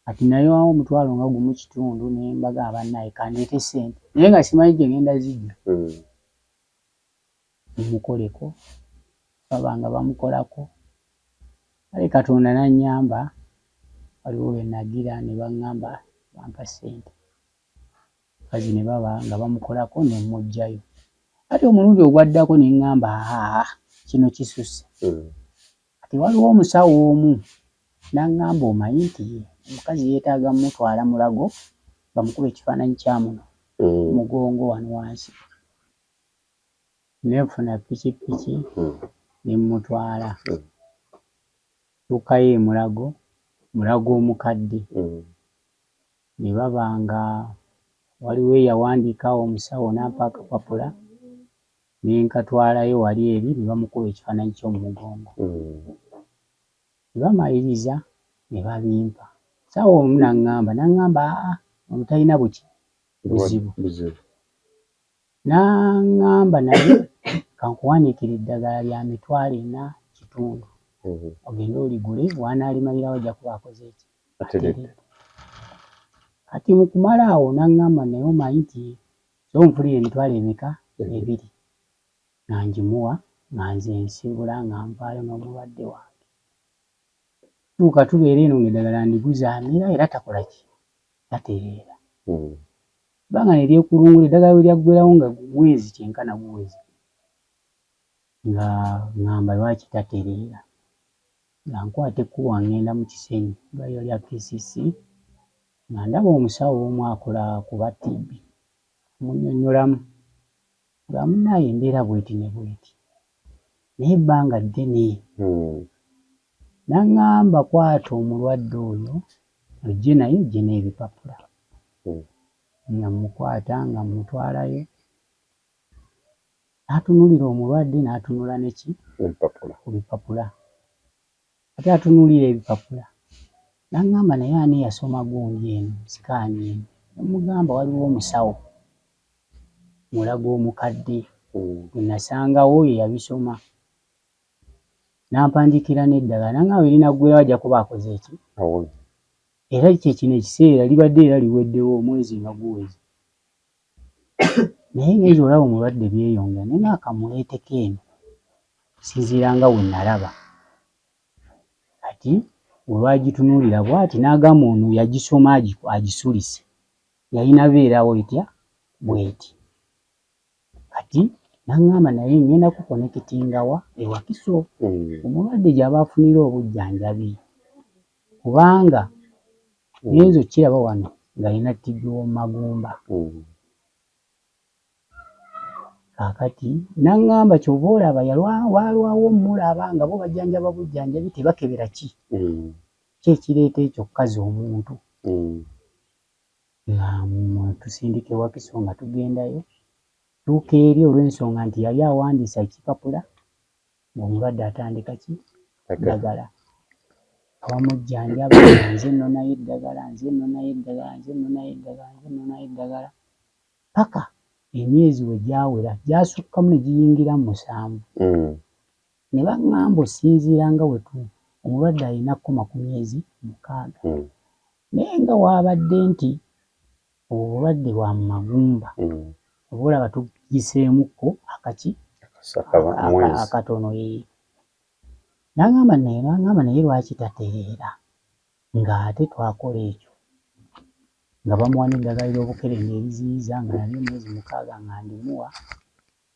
Kati nayiwawo omutwalo nga 1.5 ne mbagamba bannaye kandeete ssente, naye nga simanyi gye ŋŋenda ziggya. Mumukoleko, baba nga bamukolako, kale Katonda n'annyamba, waliwo lwe nagira ne baŋŋamba bampa ssente. Mukazi ne baba nga bamukolako ne mmuggyayo. Ate omulundi ogwaddako ne ŋŋamba haa kino kisusse. Kati waliwo omusawo omu n'aŋŋamba omanyi nti omukazi yeetaaga mmutwala Mulago bamukube ekifaananyi kya muno mugongo wano wansi. Ne nfuna ppikipiki ne mmutwala. Ntuukayo e Mulago, Mulago omukadde, ne baba nga waliwo eyawandiika awo omusawo n'ampa akapapula ne nkatwalayo wali eri ne bamukuba ekifaananyi ky'omu mugongo. Ne bamaliriza ne babimpa. Omusawo omu n'aŋŋamba aa ono talina buki buzibu. N'aŋŋamba naye kankuwandiikire eddagala lya 4,500 ogende oligule, w'anaalimalirawo ajja kuba akoze ki? Ateredde. Kati mu kumala awo n'aŋŋamba naye omanyi nti so nfunire emitwalo emeka? 2 nga ngimuwa Nga nze nsiibula nga nvaayo n'omulwadde wange. Tuuka tubeera eno ng'eddagala ndiguze amira era takola ki? Tatereera. Ebbanga ne lyekulungula eddagala we lyaggwerawo nga mwezi kyenkana guweze. Nga ŋŋamba lwaki tatereera. Nga nkwata ekkubo nga ŋŋenda mu Kisenyi, eddwaliro lya KCC, nga ndaba omusawo omu akola ku ba TB, mmunnyonnyolamu nga munnaaye embeera bw'eti ne bw'eti naye ebbanga ddene. N'aŋŋamba kwata omulwadde oyo ojje naye ojje n'ebipapula. Nga mmukwata nga mmutwalayo, n'atunuulira omulwadde n'atunula ne ki? Ku bipapula. Ate atunuulira ebipapula n'aŋŋamba naye ani yasoma gundi eno, sikaani eno? Ne mmugamba waliwo omusawo Mulago omukadde gwe nasangawo ye yabisoma. N'ampandiikira n'eddagala n'aŋŋamba bwe linaggweerawo ajja kuba akoze ki? Era kye kino ekiseera libadde era liweddewo omwezi nga guweze. Naye ngenze olaba omulwadde byeyongera naye nga kamuleeteko eno okusinziira nga bwe nalaba. Kati olwagitunuulira bw'ati n'agamba ono yagisoma agisulise yalina beerawo etya bw'eti. Kati n'aŋŋamba naye ŋŋenda kukonekitinga wa e Wakiso omulwadde gy'aba afunira obujjanjabi kubanga ngenze okukiraba wano ng'alina TB w'omu magumba. Kaakati n'aŋŋamba ky'ova olaba waalwawo ommulaba nga bo bajjanjaba bujjanjabi tebakebera ki ki ekireeta ekyo okukaza omuntu. Nga tusindika e Wakiso nga tugendayo, tuuka eri olw'ensonga nti yali awandiise ekipapula ng'omulwadde atandika ki? Ddagala. Nga bamujjanjaba nga nze nnonayo eddagala, nze nnonayo eddagala, nze nnonayo eddagala, nze nnonayo eddagala ppaka emyezi we gyawera gyasukkamu ne giyingira mu musanvu. Ne baŋŋamba osinziira nga bwe tu omulwadde alina kukoma ku myezi 6. Naye nga waabadde nti obulwadde bwa mu magumba oba olaba tugiseemukko akaki akatono ee. N'aŋŋamba naye n'aŋŋamba naye lwaki tatereera ng'ate twakola ekyo nga bamuwa n'eddagala ly'obukerenda eriziyiza nga nalyo emyezi 6 nga ndimuwa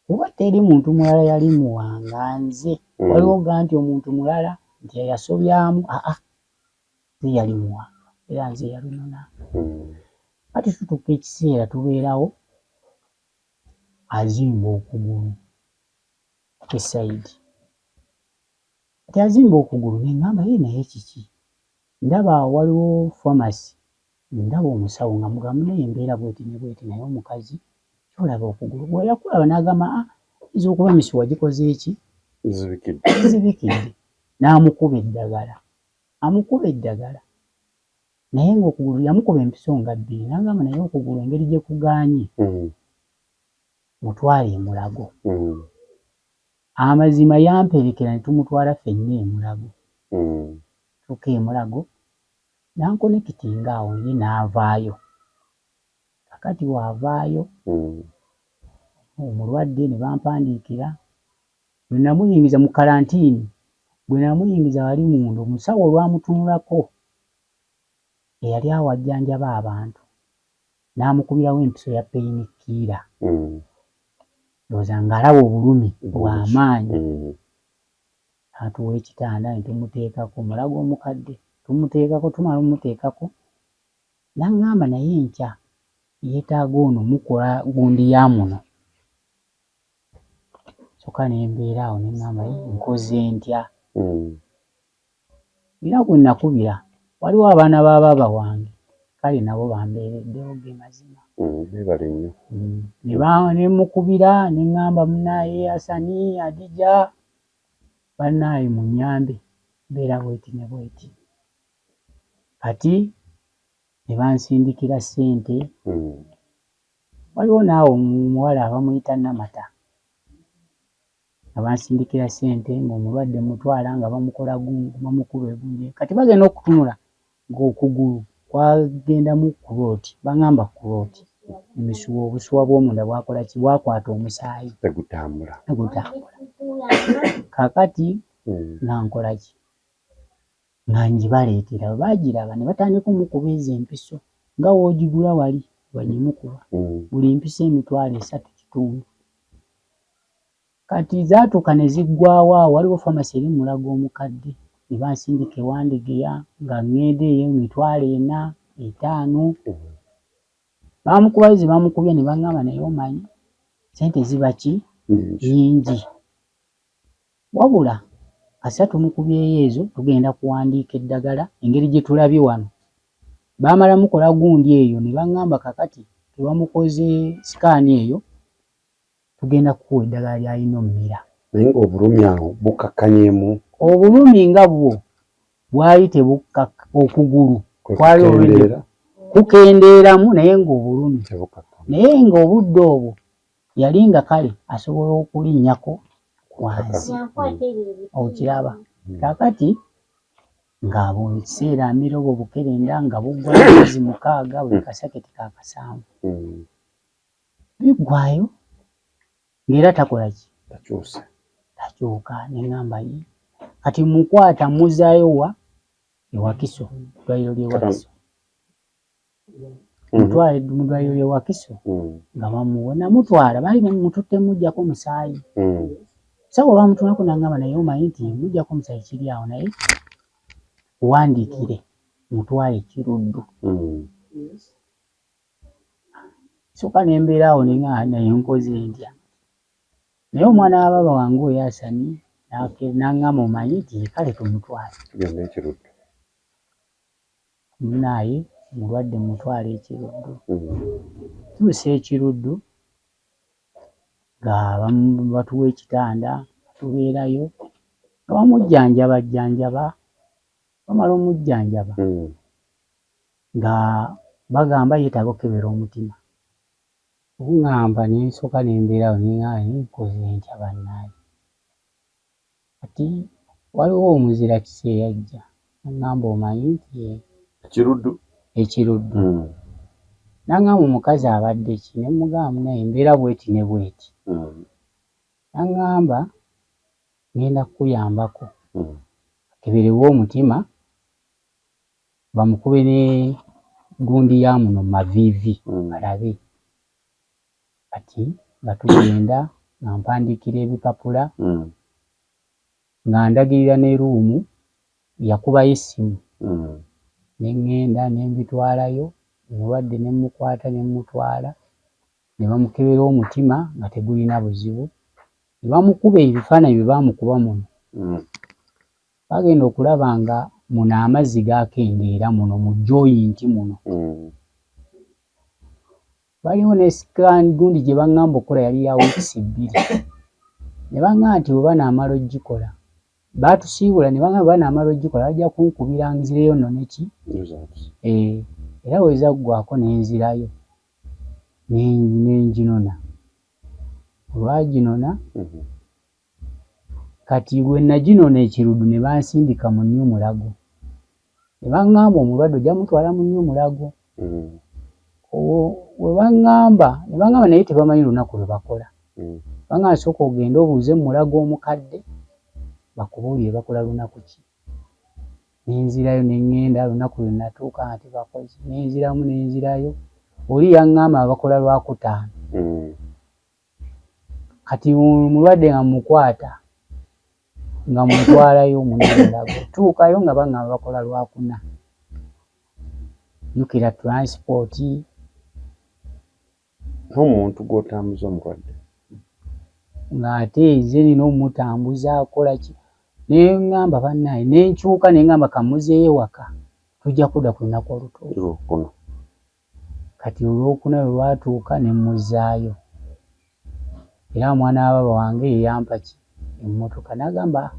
kuba teri muntu mulala yalimuwa nga nze. Waliwo ga nti omuntu mulala nti yasobyamu aa nze yalimuwanga era nze yalunonanga. Kati tutuuka ekiseera tubeerawo azimba okugulu kw'essayidi. Kati azimba okugulu ne ŋŋamba ye naye kiki? Ndaba awo waliwo pharmacy ndaba omusawo nga mugamba munnaye embeera bw'eti ne bw'eti naye omukazi ky'olaba okugulu bwe yakulaba n'agamba aa eyinza okuba emisuwa gikoze ki? Gizibikidde. N'amukuba eddagala, amukuba eddagala naye ng'okugulu yamukuba empiso nga bbiri n'agamba naye okugulu engeri gye kugaanye mutwale e Mulago. Amazima yamperekera ne tumutwala ffenna e Mulago. Tuuka e Mulago n'ankonekitinga awo ye n'avaayo. Kaakati bw'avaayo omulwadde ne bampandiikira bwe namuyingiza mu kalantiini, bwe namuyingiza wali munda omusawo olwamutunulako eyali awo ajjanjaba abantu n'amukubirawo empiso ya pain killer. Ndowooza ng'alaba obulumi bw'amaanyi. N'atuwa ekitanda ne tumuteekako, Mulago omukadde tumuteekako, tumala ommuteekako n'aŋŋamba naye enkya yeetaaga ono mukola gundi ya muno. Kyokka ne mbeera awo ne ŋŋamba yii nkoze ntya? Nina gwe nakubira, waliwo abaana ba baaba wange kale nabo bambeereddewo ge mazima. Beebale nnyo. Ne mmukubira ne ŋŋamba munnaaye Hassan, Hadija bannaaye munnyambe mbeera bweti ne bweti. Kati ne bansindikira ssente. Waliwo naawe omuwala bamuyita Namata nga bansindikira ssente ng'omulwadde mutwala nga bamukola bamukuba egundi kati bagenda okutunula ng'okugulu kwagendamu clot bangamba clot. Emisuwa, obusuwa bw'omunda bwakola ki? Bwakwata omusaayi. Tegutambula. Tegutambula. Kaakati nga nkola ki? Nga ngibaleetera. Bwe baagiraba ne batandika omukuba ezo empiso nga w'ogigula wali bagimukuba. Buli mpiso 30,000. Kati zaatuuka ne ziggwaawo awo, waliwo famasi eri mu Mulago omukadde ne bansindika e Wandegeya nga ŋŋenda eyo 40,000, 50,000. Baamukubayo ze baamukubye ne baŋŋamba naye omanyi ssente ziba ki? Nnyingi. Wabula kasita tumukubyeyo ezo tugenda kuwandiika eddagala engeri gye tulabye wano. Baamala mukola gundi eyo ne baŋŋamba kaakati tebamukoze sikaani eyo tugenda kukuwa eddagala ly'alina ommira. Naye ng'obulumi awo bukkakkanyeemu? Obulumi nga bwo bwali tebukkakka, okugulu kwali already kukendeeramu naye ng'obulumi naye ng'obudde obwo yali nga kale asobola okulinnyako wansi okiraba. Kaakati nga buli kiseera amira obwo obukerenda nga buggwa myezi 6 buli kasaketi ka 7. Biggwaayo ng'era takola ki? Takyuse. Takyuka ne ŋŋamba ye kati mukwata mmuzzaayo wa? E Wakiso, ddwaliro ly'e Wakiso. Mutwale mu ddwaliro ly'e Wakiso nga bamuwa. Namutwala baali bamututte mmuggyako musaayi. Omusawo olwamutunulako n'aŋŋamba naye omanyi nti mmuggyako omusaayi kiri awo naye nkuwandiikire mutwale e Kiruddu. Nsooka ne mbeera awo ne ŋŋamba naye nkoze ntya? Naye omwana wa baaba wange oyo Hassan n'aŋŋamba omanyi nti kale tumutwale. Tugende e Kiruddu. Munnaaye omulwadde mmutwale e Kiruddu. Ntuuse e Kiruddu nga batuwa ekitanda tubeerayo nga bamujjanjaba jjanjaba, bamala omujjanjaba nga bagamba yeetaaga okukebera omutima. Okuŋŋamba ne nsooka ne mbeera awo ne ŋŋamba naye nkoze ntya bannaaye? Kati waliwo omuzira kisa eyajja n'aŋŋamba omanyi nti Ekiruddu? Ekiruddu. N'aŋŋamba omukazi abadde ki? Ne mmugamba munnaye embeera bw'eti ne bw'eti. N'aŋŋamba ŋŋenda kukuyambako akeberebwe omutima bamukube ne gundi ya muno mu maviivi balabe. Kati nga tugenda nga mpandiikira ebipapula nga ndagirira ne ruumu yakubayo essimu ne ŋŋenda ne mbitwalayo omulwadde ne mmukwata ne mmutwala ne bamukebera omutima nga tegulina buzibu ne bamukuba ebifaananyi bye baamukuba muno. Baagenda okulaba nga muno amazzi gaakendeera muno mu joyinti muno. Waliwo ne scan gundi gye baŋŋamba okukola yali ya weeks 2. Ne baŋŋamba nti bwe banaamala ogikola, baatusiibula ne baŋŋamba bwe banaamala ogikola bajja kunkubira nzireyo nnone ki? Era bwe zaggwaako ne nzirayo ne nginona. Olwaginona kati bwe naginona e Kiruddu ne bansindika mu New Mulago. Ne baŋŋamba omulwadde ojja mutwala mu New Mulago. We baŋŋamba ne baŋŋamba naye tebamanyi lunaku lwe bakola. Baŋŋamba sooka ogende obuuze mu Mulago omukadde bakubuulire bakola lunaku ki. Ne nzirayo ne ŋŋenda olunaku lwe natuuka nga tebakoze ne nziramu ne nzirayo. Oli yaŋŋamba bakola Lwakutaano. Kati omulwadde nga mmukwata nga mmutwalayo mu New Mulago. Tuukayo nga baŋŋamba bakola Lwakuna. Jjukira transport. N'omuntu gw'otambuza omulwadde. Ng'ate nze nina ommutambuza akola ki? Ne ŋŋamba bannaaye ne nkyuka ne ŋŋamba kammuzzeeyo ewaka tujja kudda ku lunaku olutuufu. Lwokuna. Kati Olwokuna lwe lwatuuka ne mmuzzaayo. Era omwana wa baaba wange ye yampa ki? Emmotoka n'agamba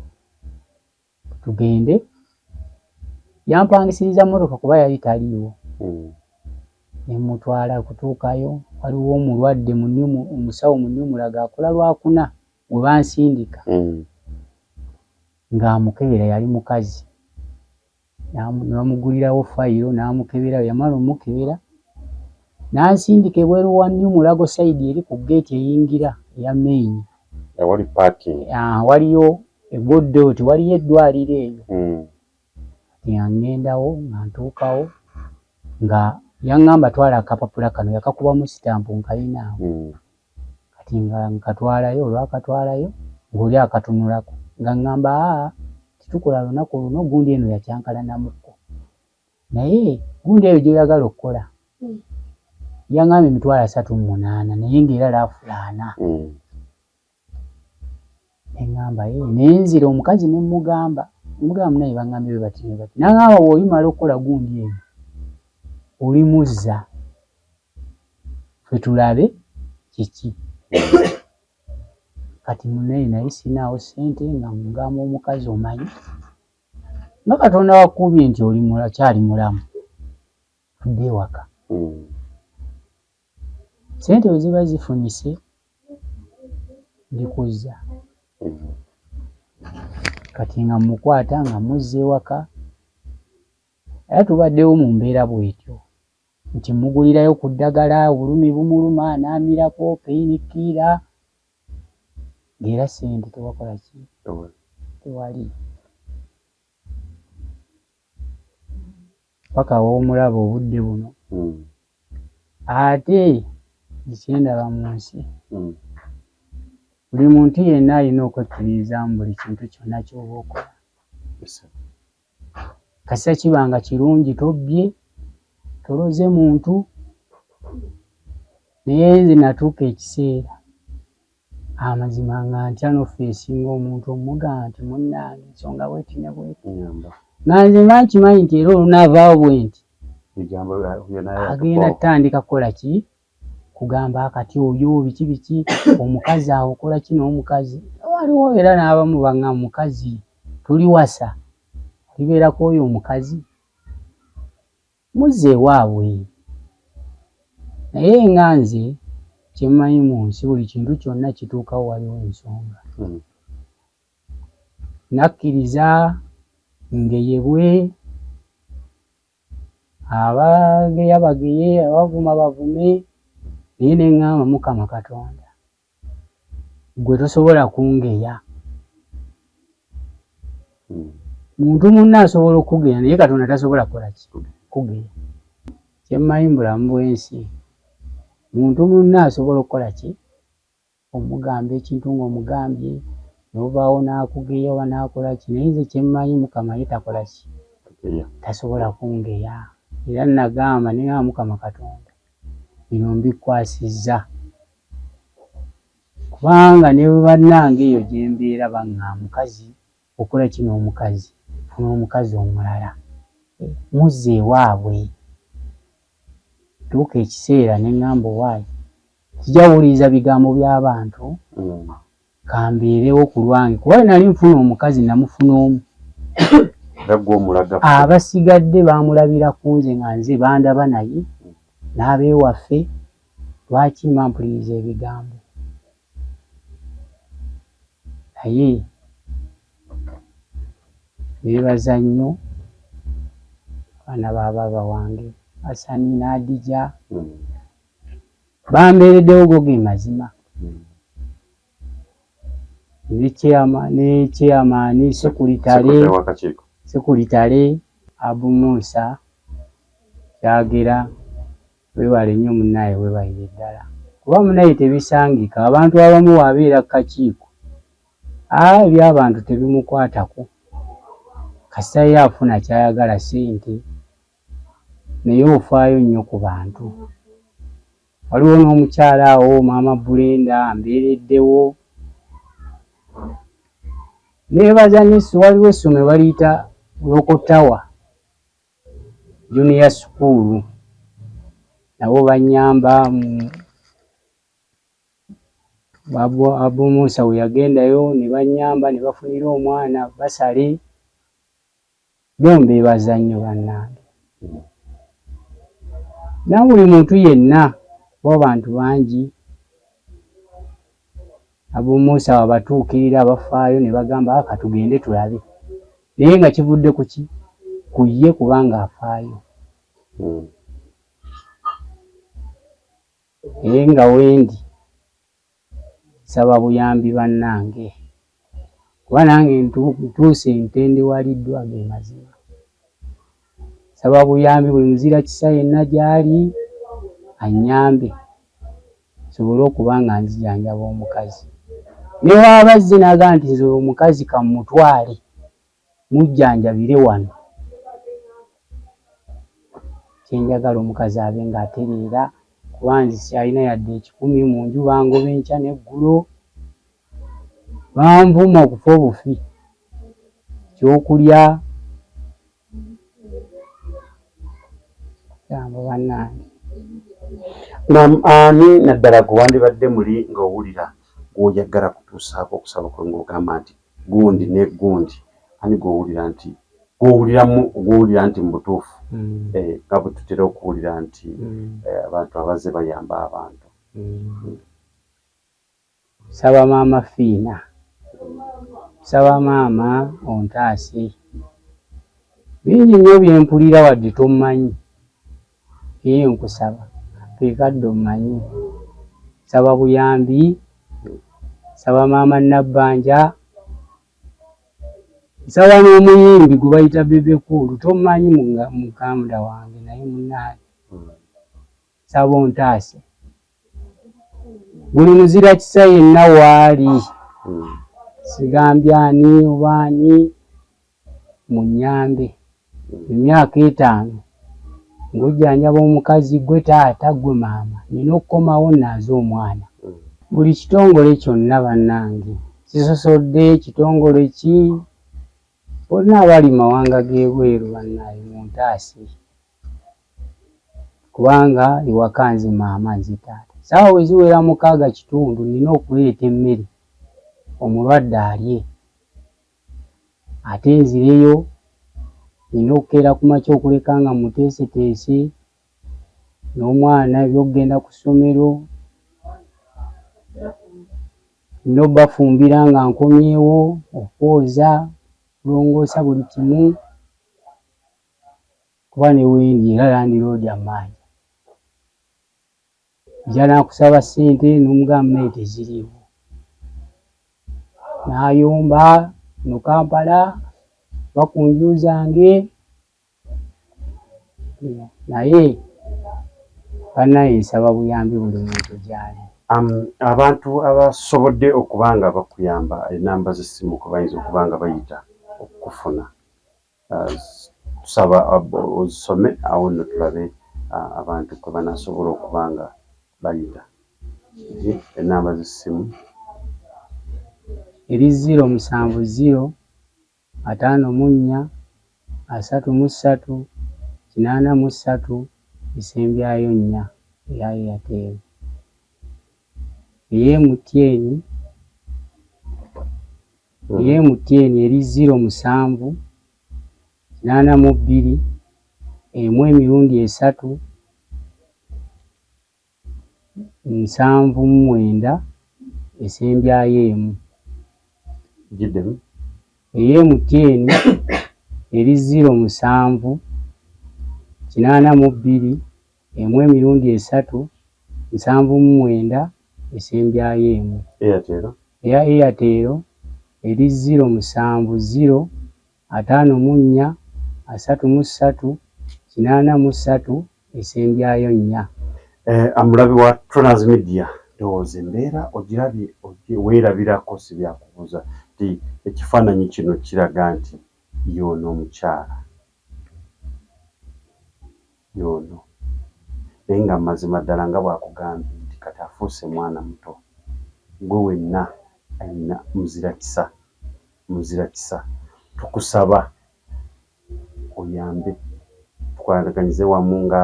tugende. Yampangisiriza mmotoka kuba yali taliiwo. Ne mmutwala okutuukayo waliwo omulwadde omusawo mu New Mulago akola Lwakuna we bansindika ng'amukebera yali mukazi. Ne bamugulirawo fayiro n'amukebera bwe yamala ommukebera N'ansindika ebweru wa New Mulago side eri ku ggeeti eyingira eya main. Awali parking. Ah, waliyo egodde oti waliyo eddwaliro eyo. Kati nga ŋŋendawo nga ntuukawo nga yaŋŋamba twala akapapula kano yakakubamu sitampu nkalina awo. Kati nga nkatwalayo olwakatwalayo ng'oli akatunulako ng'aŋŋamba aa tetukola lunaku luno gundi eno yakyankalanamukko. Naye gundi eyo gy'oyagala okukola yaŋŋamba 380,000 naye ng'era laafula ana. Ne ŋŋamba ee naye nzira omukazi ne mmugamba mmugamba munnaye baŋŋambye bwe bati ne bati n'aŋŋamba bw'olimala okukola gundi eyo olimuzza ffe tulabe kiki. Kati munnaye naye sirinaawo ssente nga ngamba omukazi omanyi nga Katonda wakubye nti oli okyali mulamu tudde ewaka. Ssente bwe ziba zifunyise ndikuzza. Kati nga mmukwata nga mmuzza ewaka era tubaddewo mu mbeera bw'etyo nti mmugulirayo ku ddagala obulumi bumuluma n'amirako pain killer ng'era ssente tewakola ki tewali. Paka w'omulaba obudde buno. Ate nze kye ndaba mu nsi buli muntu yenna alina okwekkiririzaamu buli kintu kyonna ky'oba okola. Kasita kiba nga kirungi tobbye, toloze muntu, naye nze natuuka ekiseera amazima nga ntya n'offeesinga omuntu omugamba nti munnange ensonga bweti ne bweti. Nga nze mba nkimanyi nti era olunaavaawo bwe nti agenda kutandika kukola ki? Kugamba kati oyo biki biki omukazi awo okola ki n'omukazi. Waliwo era n'abamu bangamba mukazi tuliwasa olibeerako oyo omukazi? Muzze ewaabwe. Naye nga nze kye mmanyi mu nsi buli kintu kyonna kituukawo waliwo ensonga. Nakkiriza ngeyebwe, abageya bageye, abavuma bavume, naye ne ŋŋamba Mukama Katonda ggwe tosobola kungeya. Muntu munno asobola okukugeya naye Katonda tasobola kukola ki? Kugeya. Kye mmanyi mu bulamu bw'ensi, muntu munno asobola okukola ki? Omugamba ekintu ng'omugambye n'ovaawo n'akugeya oba n'akola ki naye nze kye mmanyi Mukama ye takola ki? Tasobola kungeya. Era nagamba ne ŋŋamba Mukama Katonda bino mbikkwasizza kubanga ne bannange eyo gye mbeera baŋŋamba mukazi okola ki n'omukazi, funa omukazi omulala muzze ewaabwe. Tuuka ekiseera ne ŋŋamba owaaye sijja kuwuliriza bigambo by'abantu kambeerewo ku lwange kuba bwe nali nfuna omukazi namufuna omu. Abasigadde baamulabira ku nze nga nze bandaba naye n'abeewaffe lwaki mba mpuliriza ebigambo naye neebaza nnyo abaana ba baaba wange Hassan ne Hadija bambeereddewo go ge mazima. Ne chairman sekulitale sekulitale Abu Musa Kyagera webale nnyo munnaye webalire ddala kuba munnaye tebisangika abantu abamu wabeera ku kakiiko aa ebyabantu tebimukwatako kasita ye afuna kyayagala ssente naye ofaayo nnyo ku bantu. Waliwo n'omukyala awo maama Brenda ambeereddewo. Neebaza ne waliwo essomero baliyita Local Tower Junior School nabo bannyamba Abu Musa we yagendayo ne bannyamba ne bafunira omwana basale. Bo mbeebaza nnyo bannange. Na buli muntu yenna kuba abantu bangi Abu Musa wabatuukirira bafaayo ne bagamba ah, katugende tulabe naye nga kivudde ku ki ku ye kubanga afaayo. Naye nga wendi nsaba buyambi bannange kuba nange ntuuse ntendewaliddwa ge mazima. Nsaba buyambi buli muzira kisa yenna gy'ali annyambe nsobole okuba nga nzijanjaba omukazi. Ne bw'aba azze n'agamba nti nze omukazi kammutwale mujjanjabire wano, kye njagala omukazi abe ng'atereera kuba nze sikyalina yadde ekikumi mu nju bangoba enkya n'eggulo, banvuma okufa obufi, ekyokulya Yamba bannange. Nam ani naddala gwe wandibadde muli ng'owulira gw'oyagala kutuusaako okusaba kwe ng'ogamba nti gundi ne gundi ani gw'owulira nti gw'owuliramu gw'owulira nti mu butuufu mm. eh, nga bwe tutera okuwulira nti mm. eh, abantu abazze bayamba abantu mm. Nsaba maama Fiina, nsaba maama ontaase. Bingi nnyo bye mpulira wadde tommanyi naye nkusaba ke kadde ommanye. Nsaba buyambi, nsaba maama Nabbanja, nsaba n'omuyimbi gwe bayita Bebe Cool tommanyi muganda wange naye munnange. Nsaba ontaase. Buli muzira kisa yenna waali sigambye ani oba ani munyambe emyaka etaano ng'ojjanjaba omukazi gwe taata gwe maama nina okukomawo naaze omwana. Buli kitongole kyonna bannange sisosodde kitongole ki bonna abali mu mawanga g'ebweru bannaaye muntaase. Kubanga ewaka nze maama nze taata. Ssaawa bwe ziwera mukaaga kitundu nnina okuleeta emmere omulwadde alye ate nzireyo nnina okukeera ku makya okuleka nga mmuteeseteese n'omwana eby'okugenda ku ssomero nnina obbafumbira nga nkomyewo, okwoza, okulongoosa buli kimu. Kuba ne wendi era landiroodi ammanja ajja n'akusaba ssente n'omugamba naye teziriiwo n'ayomba mu Kampala va ku nju zange naye bannaye nsaba buyambi buli muntu gyali. Abantu abasobodde okuba nga bakuyamba enamba z'essimu kwe bayinza okuba nga bayita okukufuna. Tusaba ozisome awo nno tulabe abantu kwe banasobola okuba nga bayita. Ennamba z'essimu. Eri ziro musanvu ziro ataano mu nnya asatu mu ssatu kinaana mu ssatu esembyayo nnya eya Airtel. Ey'e MTN. Eya MTN eri ziro musanvu kinaana mu bbiri emu emirundi esatu nsanvu mu mwenda esembyayo emu. Giddemu. Eya MTN eri ziro musanvu kinaana mu bbiri emu emirundi esatu nsanvu mu mwenda esembyayo emu. Airtel. Eya Airtel eri ziro musanvu ziro ataano mu nnya asatu mu ssatu kinaana mu ssatu esembyayo nnya. Omulabi wa Tronaz Media ndowooza embeera ogirabye weerabirako si byakubuuza nti ekifaananyi kino kiraga nti y'ono omukyala. Y'ono. Naye nga mazima ddala nga bw'akugambye nti kati afuuse mwana muto. Ggwe wenna alina muzira kisa, muzira kisa, tukusaba oyambe tukwataganyize wamu nga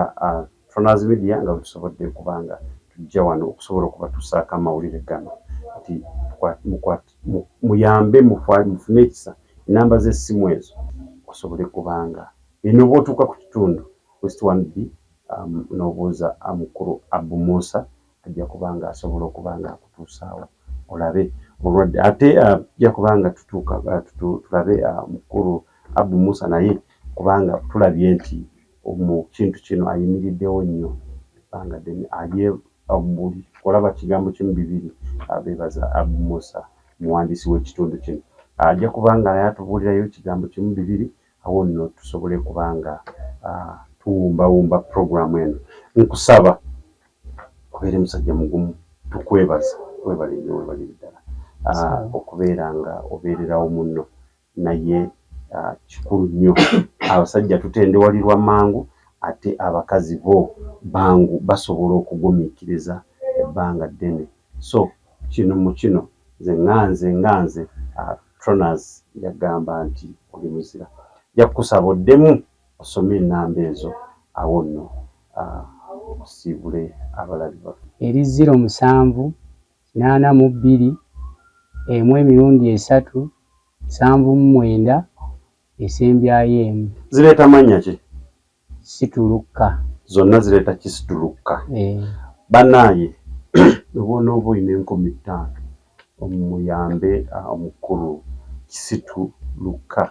Tronaz Media nga bwe tusobodde okuba nga tujja wano okusobola okubatuusaako amawulire gano nti muyambe mufune ekisa ennamba z'essimu ezo osobole kuba nga Eno bw'otuuka ku kitundu West 1B n'obuuza mukulu Abu Musa ajja kuba nga asobola okuba nga akutuusaawo olabe obulwadde ate tujja kuba nga tutuuka tulabe mukulu Abu Musa naye kubanga tulabye nti mu kintu kino ayimiriddewo nnyo ebbanga ddene alye. Buli olaba kigambo kimu bibiri beebaza Abu Musa muwandiisi w'ekitundu kino. Ajja kuba nga naye atubuulirayo ekigambo kimu bibiri awo nno tusobole kuba nga tuwumbawumba pulogulaamu eno. Nkusaba obeere musajja mugumu, tukwebaza webale nnyo webalire ddala okubeera nga obeererawo munno naye kikulu nnyo abasajja tutendewalirwa mangu ate abakazi bo bangu basobola okugumiikiriza ebbanga ddene so kino mu kino nze nga nze nga nze Tronas yagamba nti oli muzira nja kukusaba oddemu osome ennamba ezo awo nno osiibule abalabi baffe. Eri ziro musanvu 82 emu emirundi esatu 79 esembyayo emu. Zireeta mannya ki? Situlukka. Zonna zireeta kisitulukka. Eh. Bannaaye bw'onooba olina enkumi ttaano omuyambe omukulu Kisitu Lukka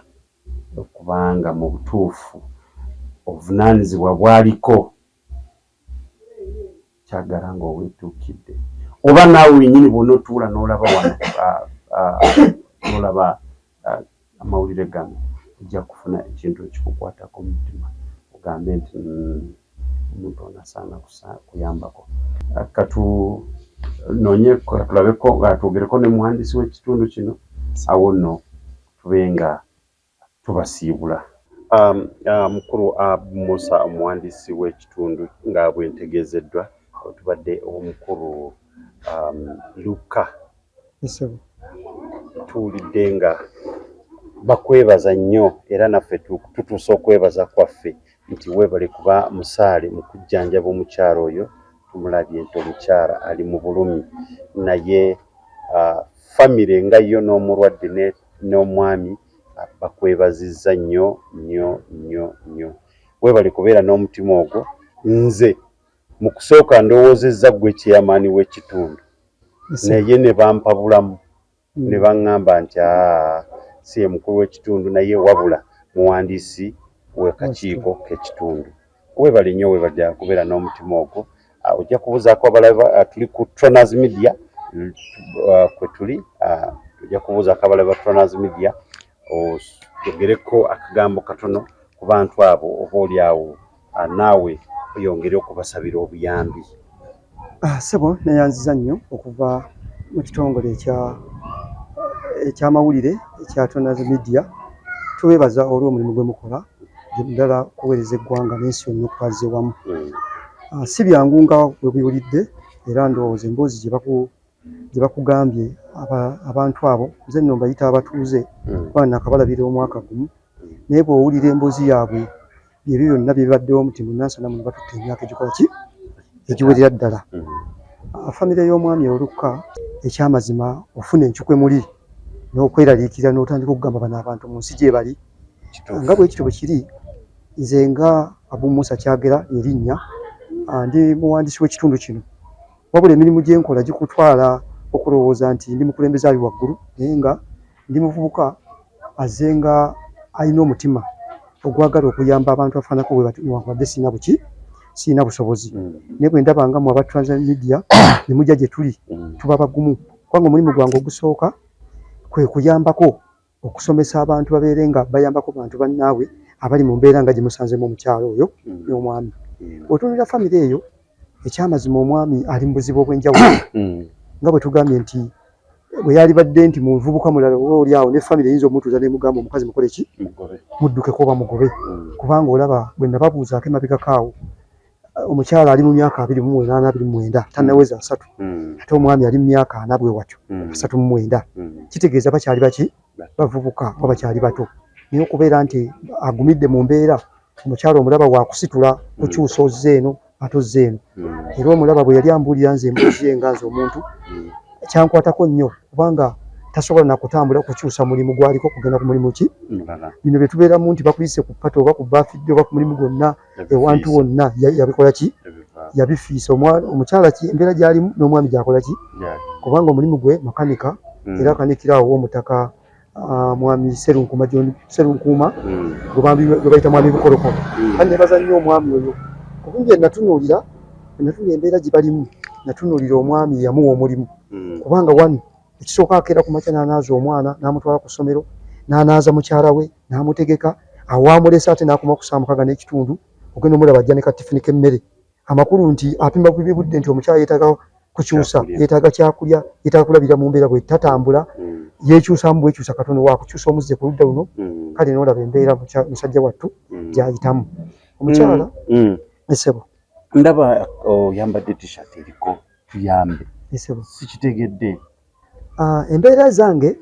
kubanga mu butuufu obuvunaanyizibwa bw'aliko kyagala nga owetuukidde oba naawe wenyini bw'onotuula n'olaba wano n'olaba amawulire gano ojja kufuna ekintu ekikukwatako mu mutima ogambe nti omuntu ono asaana kuyambako. Katunoonye tulabeko twogereko ne muwandiisi w'ekitundu kino awo nno tube nga tubasiibula. Mukulu Abu Musa omuwandiisi w'ekitundu nga bwe ntegeezeddwa tubadde omukulu Lukka. Tuwulidde nga bakwebaza nnyo era naffe tutuusa okwebaza kwaffe nti weebale kuba musaale mu kujjanjaba omukyala oyo. Tumulabye nti omukyala ali mu bulumi naye famire nga yo n'omulwadde n'omwami bakwebazizza nnyo nnyo nnyo nnyo. Weebale kubeera n'omutima ogwo. Nze mu kusooka ndowoozezza ggwe chairman w'ekitundu naye ne bampabulamu ne baŋŋamba nti aa si ye mukulu w'ekitundu naye wabula muwandiisi w'akakiiko k'ekitundu. Weebale nnyo weebale ddala kubeera n'omutima ogwo. Ojja kubuuzaako abalabi tuli ku Tronas Media kwe tuli, ojja kubuuzaako abalabi ba Tronas Media oyogereko akagambo katono ku bantu abo oba oli awo naawe oyongere okubasabira obuyambi. Ssebo neyanziza nnyo okuva mu kitongole ekya ekyamawulire ekya Tronas Media. Tubeebaza olw'omulimu gwe mukola ddala okuweereza eggwanga n'ensi yonna okutwaliza ewamu. Si byangu nga bwe biwulidde era ndowooza emboozi gye baku gye bakugambye abantu abo nze nno mbayita abatuuze kuba nakabalabira omwaka gumu naye bw'owulira emboozi yaabwe byebyo byonna byebibaddewo nti mu Nansana muno batutte emyaka egikola ki egiwerera ddala. Famire y'omwami Olukka ekyamazima ofuna encukwe muli n'okweraliikirira n'otandika okugamba bano abantu mu nsi gye bali nga bwe kityo bwe kiri. Nze nga Abu Musa Kyagera lye linnya, ndi muwandiisi w'ekitundu kino. Wabula emirimu gye nkola gikutwala okulowooza nti ndi mukulembeze ali waggulu naye nga ndi muvubuka azze nga alina omutima ogwagala okuyamba abantu abafaananako bwe batyo newankubadde sirina buki sirina busobozi naye bwe ndaba nga mwe aba Trans Media ne mujja gye tuli tuba bagumu kubanga omulimu gwange ogusooka kwe kuyambako okusomesa abantu babeere nga bayambako bantu bannaabwe abali mu mbeera nga gye musanzeemu omukyala oyo n'omwami. Bw'otunuulira famire eyo, ekyamazima omwami ali mu buzibu obw'enjawulo nga bwe tugambye nti bwe yalibadde nti muvubuka mulala oba oli awo ne famire eyinza omutuuza n'emugamba omukazi mukole ki, muddukeko oba mugobe kubanga olaba bwe nababuuzaako emabegako awo omukyala ali mu myaka 28 29 tannaweza 30 ate omwami ali mu myaka 40 bwe watyo 39 kitegeeza bakyali baki bavubuka oba bakyali bato naye okubeera nti agumidde mu mbeera omukyala omulaba wakusitula kukyusa ozze eno ate ozze eno era omulaba bwe yali ambuulira nze emboozi ye nga nze omuntu kyankwatako nnyo kubanga tasobola nakutambula kukyusa mulimu gwaliko kugenda ku mulimu ki bino bye tubeeramu nti bakuyise ku pate oba ku baafidde oba ku mulimu gwonna ewantu wonna yabikola ki yabifiisa omukyala ki embeera gyalimu n'omwami gyakola ki kubanga omulimu gwe makanika era akanikira awo w'omutaka mwami Serunkuuma John Serunkuuma gwe bayita mwami Bukolokolo. Kale nebaza nnyo omwami oyo kubungi enatunuulira enatunuulira embeera gye balimu. Natunuulira omwami yamuwa omulimu kubanga wano ekisooka akeera ku makya n'anaaza omwana n'amutwala ku ssomero n'anaaza mukyala we n'amutegeka awaamulesa ate n'akoma ku ssaawa 6:30 ogenda omulaba ajja ne katifini k'emmere amakulu nti apima bubi budde nti omukyala yeetaaga kukyusa yeetaaga kyakulya yeetaaga kulabira mu mbeera bwe tatambula yeekyusamu bwekyusa katono wakukyusa omuzze ku ludda luno kale n'olaba embeera musajja wattu gy'ayitamu omukyala esebo ndaba oyambadde oh, t-shirt eriko tuyambe esebo sikitegedde ah, embeera zange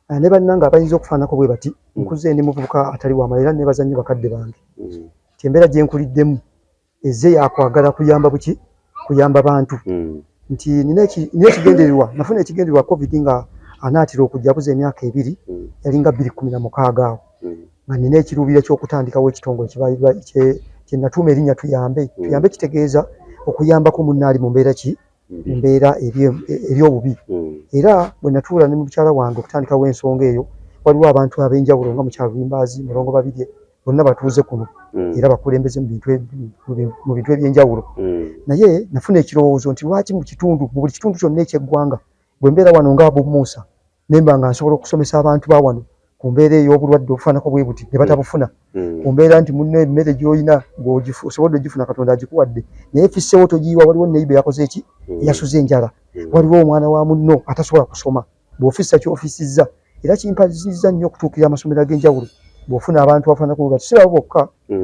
ah, ne bannange abayinza okufaanako bwe bati nkuze ndi muvubuka atali wamala era nebaza nnyo bakadde bange ti embeera gye nkuliddemu ezze yakwagala kuyamba buki kuyamba bantu mm. nti nina ekigendererwa nafuna ekigendererwa covid nga anaatera okujja abuza emyaka ebiri mm. yalinga 2016 awo mm. nga nina ekiruubira ky'okutandikawo ekitongole kyenatuuma erinnya tuyambe mm. tuyambe kitegeeza okuyambako munna ali mu mbeera ki mu mbeera eri obubi mm. era bwe natuula ne mukyala wange okutandikawo ensonga eyo waliwo abantu ab'enjawulo nga mukyala Luyimbaazi Mulongo Babirye bonna batuuze kuno mm. era bakulembeze mu bintu eby'enjawulo mm. naye nafuna ekirowoozo nti lwaki mu kitundu mu buli kitundu kyonna eky'eggwanga bwe mbeera wano nga Abu Musa ne mba nga nsobola okusomesa abantu ba wano ku mbeera ey'obulwadde obufaanako bwe buti ne batabufuna mm. ku mbeera nti munno emmere gy'olina ng'osobodde ogifuna Katonda agikuwadde naye fissewo togiyiwa waliwo neyiba eyakoze eki mm. eyasuze enjala mm. waliwo omwana wa munno atasobola kusoma bw'ofissa ky'ofissizza era kimpazizza nnyo okutuukirira amasomero ag'enjawulo bw'ofuna abantu abafaanako bwe bati si babo bokka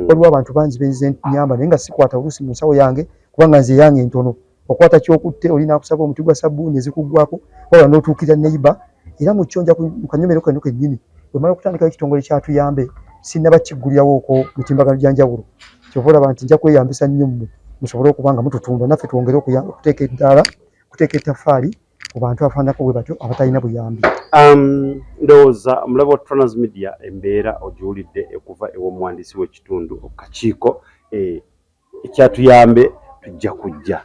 waliwo abantu bangi benze nyamba naye nga sikwata oluusi mu nsawo yange kubanga nze eyange ntono okwata kyokutte oli nakusaba omuti gwa sabbuuni ezikuggwako wabula n'otuukirira neyiba era mu kyo nja mu kanyomero kano kennyini bwe mala okutandikawo ekitongole kyatuyambe sinnaba kiggulirawo okwo mitimbagano gya njawulo kyova olaba nti nja kweyambisa nnyo mmwe musobole okuba nga mututunda naffe twongere okuteeka eddaala okuteeka ettaffaali ku bantu abafaananako bwe batyo abatalina buyambi. Um, ndowooza omulabe wa Trans Media embeera ogiwulidde okuva ew'omuwandiisi w'ekitundu okakiiko eh, ekyatuyambe tujja kujja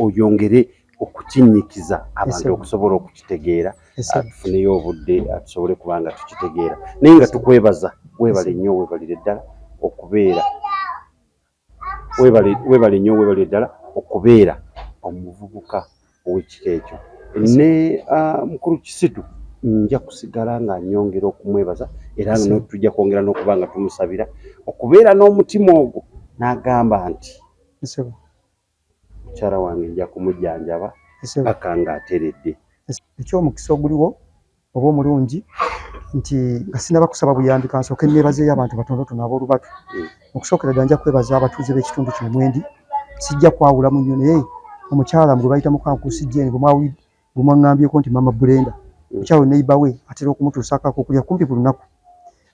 oyongere okukinnyikiza abantu okusobola okukitegeera tufuneyo obudde tusobole kuba nga tukitegeera naye nga tukwebaza webale nnyo webalire ddala okubeera webale nnyo webalire ddala okubeera omuvubuka ow'ekika ekyo ne ah, mukulu Kisitu nja kusigala nga nyongera okumwebaza era tujja kwongera n'okuba nga tumusabira okubeera n'omutima ogwo n'agamba nti mukyala wange nja kumujjanjaba paka ng'ateredde. Eky'omukisa oguliwo oba omulungi nti nga sinaba kusaba buyambi kansooke neebazeeyo abantu batonotono ab'olubatu mm. okusookera ddala nja kwebaza abatuuze b'ekitundu kino mwendi sijja kwawulamu nnyo naye omukyala gwe bayita mukankusi Jane gwe mwaŋŋambyeko nti mama Brenda mm. omukyala neyiba we atera okumutuusaako akokulya kumpi buli lunaku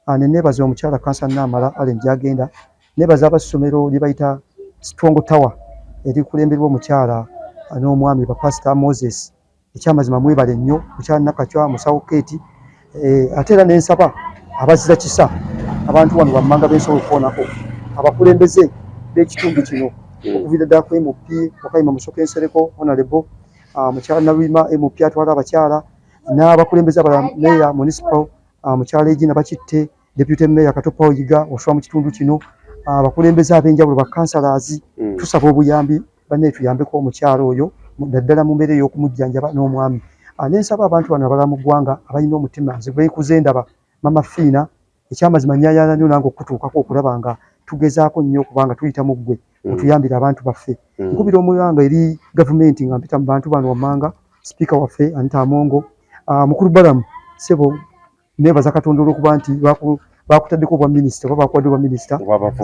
ah, ne neebaza omukyala kansa Naamala Allen gyagenda neebaza abassomero lye bayita Strong Tower erikulemberwa omukyala ah, n'omwami bapasita Moses Ekyamazima mwebale nnyo mukyala Nakacwa, musawo Kate eh, ate era nensaba abazira kisa abantu wano wammanga bensobola okukoonako abakulembeze b'ekitundu kino okuviira ddala ku MP Wakayima Musoke Nsereko Honorable ah, mukyala Naluyima MP atwala abakyala n'abakulembeze abalala meeya municipal ah, mukyala Egina Bakitte Deputy Mayor Kato Paul Yiga osula mu kitundu kino ah, abakulembeze ab'enjawulo ba councillors tusaba obuyambi bannaye tuyambeko omukyala oyo naddala mu mbeera ey'okumujjanjaba n'omwami. Ah, ne nsaba abantu bano abalala mu ggwanga abalina omutima nze gwenkuze ndaba mama Fiina ekyamazima nyayaana nnyo nange okukutuukako okulaba nga tugezaako nnyo okubanga tuyita mu ggwe mm. otuyambire abantu baffe. Mm. Nkubira omulanga eri gavumenti nga mpita mu bantu bano wammanga sipiika waffe Anita Amongo, ah, mukulu Balamu ssebo nebaza Katonda olwokuba nti bakutaddeko obwa minisita oba bakuwadde obwa minisita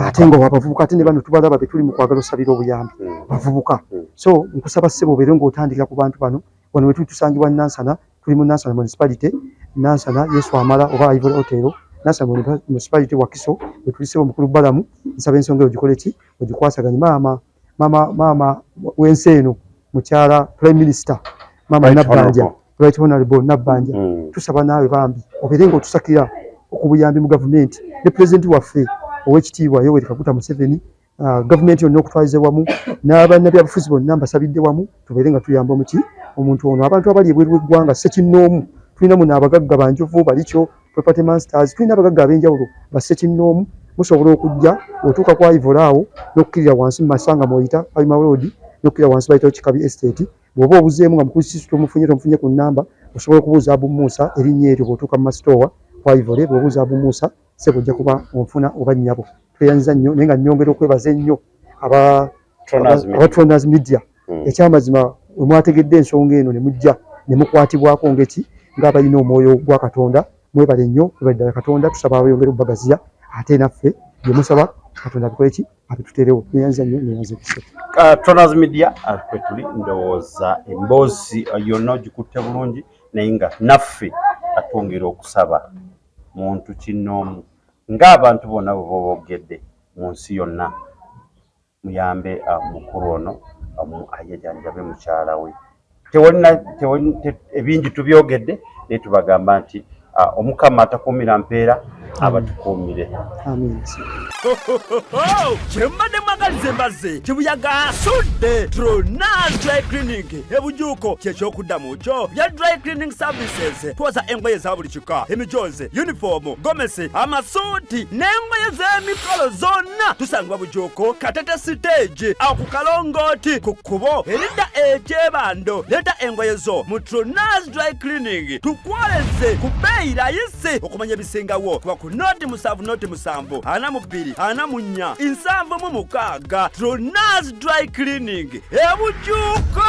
ate nga wabavubuka ate ne bano tubalaba betuli mu kwagala osabira obuyambi mm. bavubuka mm. so nkusaba ssebo obeere ng'otandikira ku bantu bano wano wetuli tusangibwa Nansana tuli mu Nansana municipality Nansana Yesu amala oba Ivory Hotel Nansana municipality Wakiso wetuli ssebo mukulu Balamu nsaba ensonga eyo ogikole ki ogikwasaganye maama maama maama w'ensi eno mukyala prime minister maama Nabbanja right honorable Nabbanja mm. tusaba naawe bambi obeere ng'otusakira okubuyambi mu gavumenti ne pulezidenti waffe ow'ekitiibwa Yoweri Kaguta Museveni uh, gavumenti yonna okutwaliza wamu n'abannabyabufuzi bonna mbasabidde wamu tubeere nga tuyamba omuki omuntu ono abantu abali ebweru w'eggwanga ssekinnoomu tulina muno abagagga banjovu balikyo property masters tulina abagagga ab'enjawulo bassekinnoomu musobola okujja otuuka ku Ivory awo n'okukkirira wansi mu masanga mw'oyita Palima Road N'okkira wansi bayitawo Kikabi Estate. Bw'oba obuzeemu nga mukulu Kisitu tomufunye, tomufunye ku nnamba, osobola okubuuza Abu Musa erinnya eryo bw'otuuka mu masitoowa ku Ivory, bw'obuuza Abu Musa ssebo ojja kuba onfuna oba nnyabo. Tweyanziza nnyo naye nga nnyongera okwebaza ennyo aba aba Tronas Media. Ekyamazima we mwategedde ensonga eno ne mujja ne mukwatibwako ng'eki ng'abalina omwoyo gwa Katonda. Mwebale nnyo, mwebale ddala Katonda, tusaba abayongere okubagaziya ate naffe bye musaba Katonda abikole ki abituteerewo. Neyanza nnyo, neyanza ekisa. Tronas Media kwe tuli, ndowooza emboozi yonna ogikutte bulungi, naye nga naffe atwongera okusaba muntu kinnoomu ng'abantu bonna bwe boogedde mu nsi yonna, muyambe mukulu ono ayejanjabe mukyala we. Ebingi tubyogedde, naye tubagamba nti Omukama atakuumira mpeera abatukuumire. Kyembadde mwagaliza embazzi kibuyaga asudde. Tronas Dry Cleaning ebujuuko kyekyokuddamu kyo bya dry cleaning services. Twoza engoye za buli kika, emijoozi, yunifoomu, gomesi, amasuuti n'engoye z'emikolo zonna. Tusangibwa Bujuuko, Katete siteegi, awo ku kalongooti ku kkubo eridda ekyebando. Leeta engoye zo mu Tronas Dry Cleaning tukwoleze ku bbeeyi rayisi. Okumanya ebisingawo kuba ku 0 7 0 7 42 44 76. Tronas Dry Cleaning ebujuuko.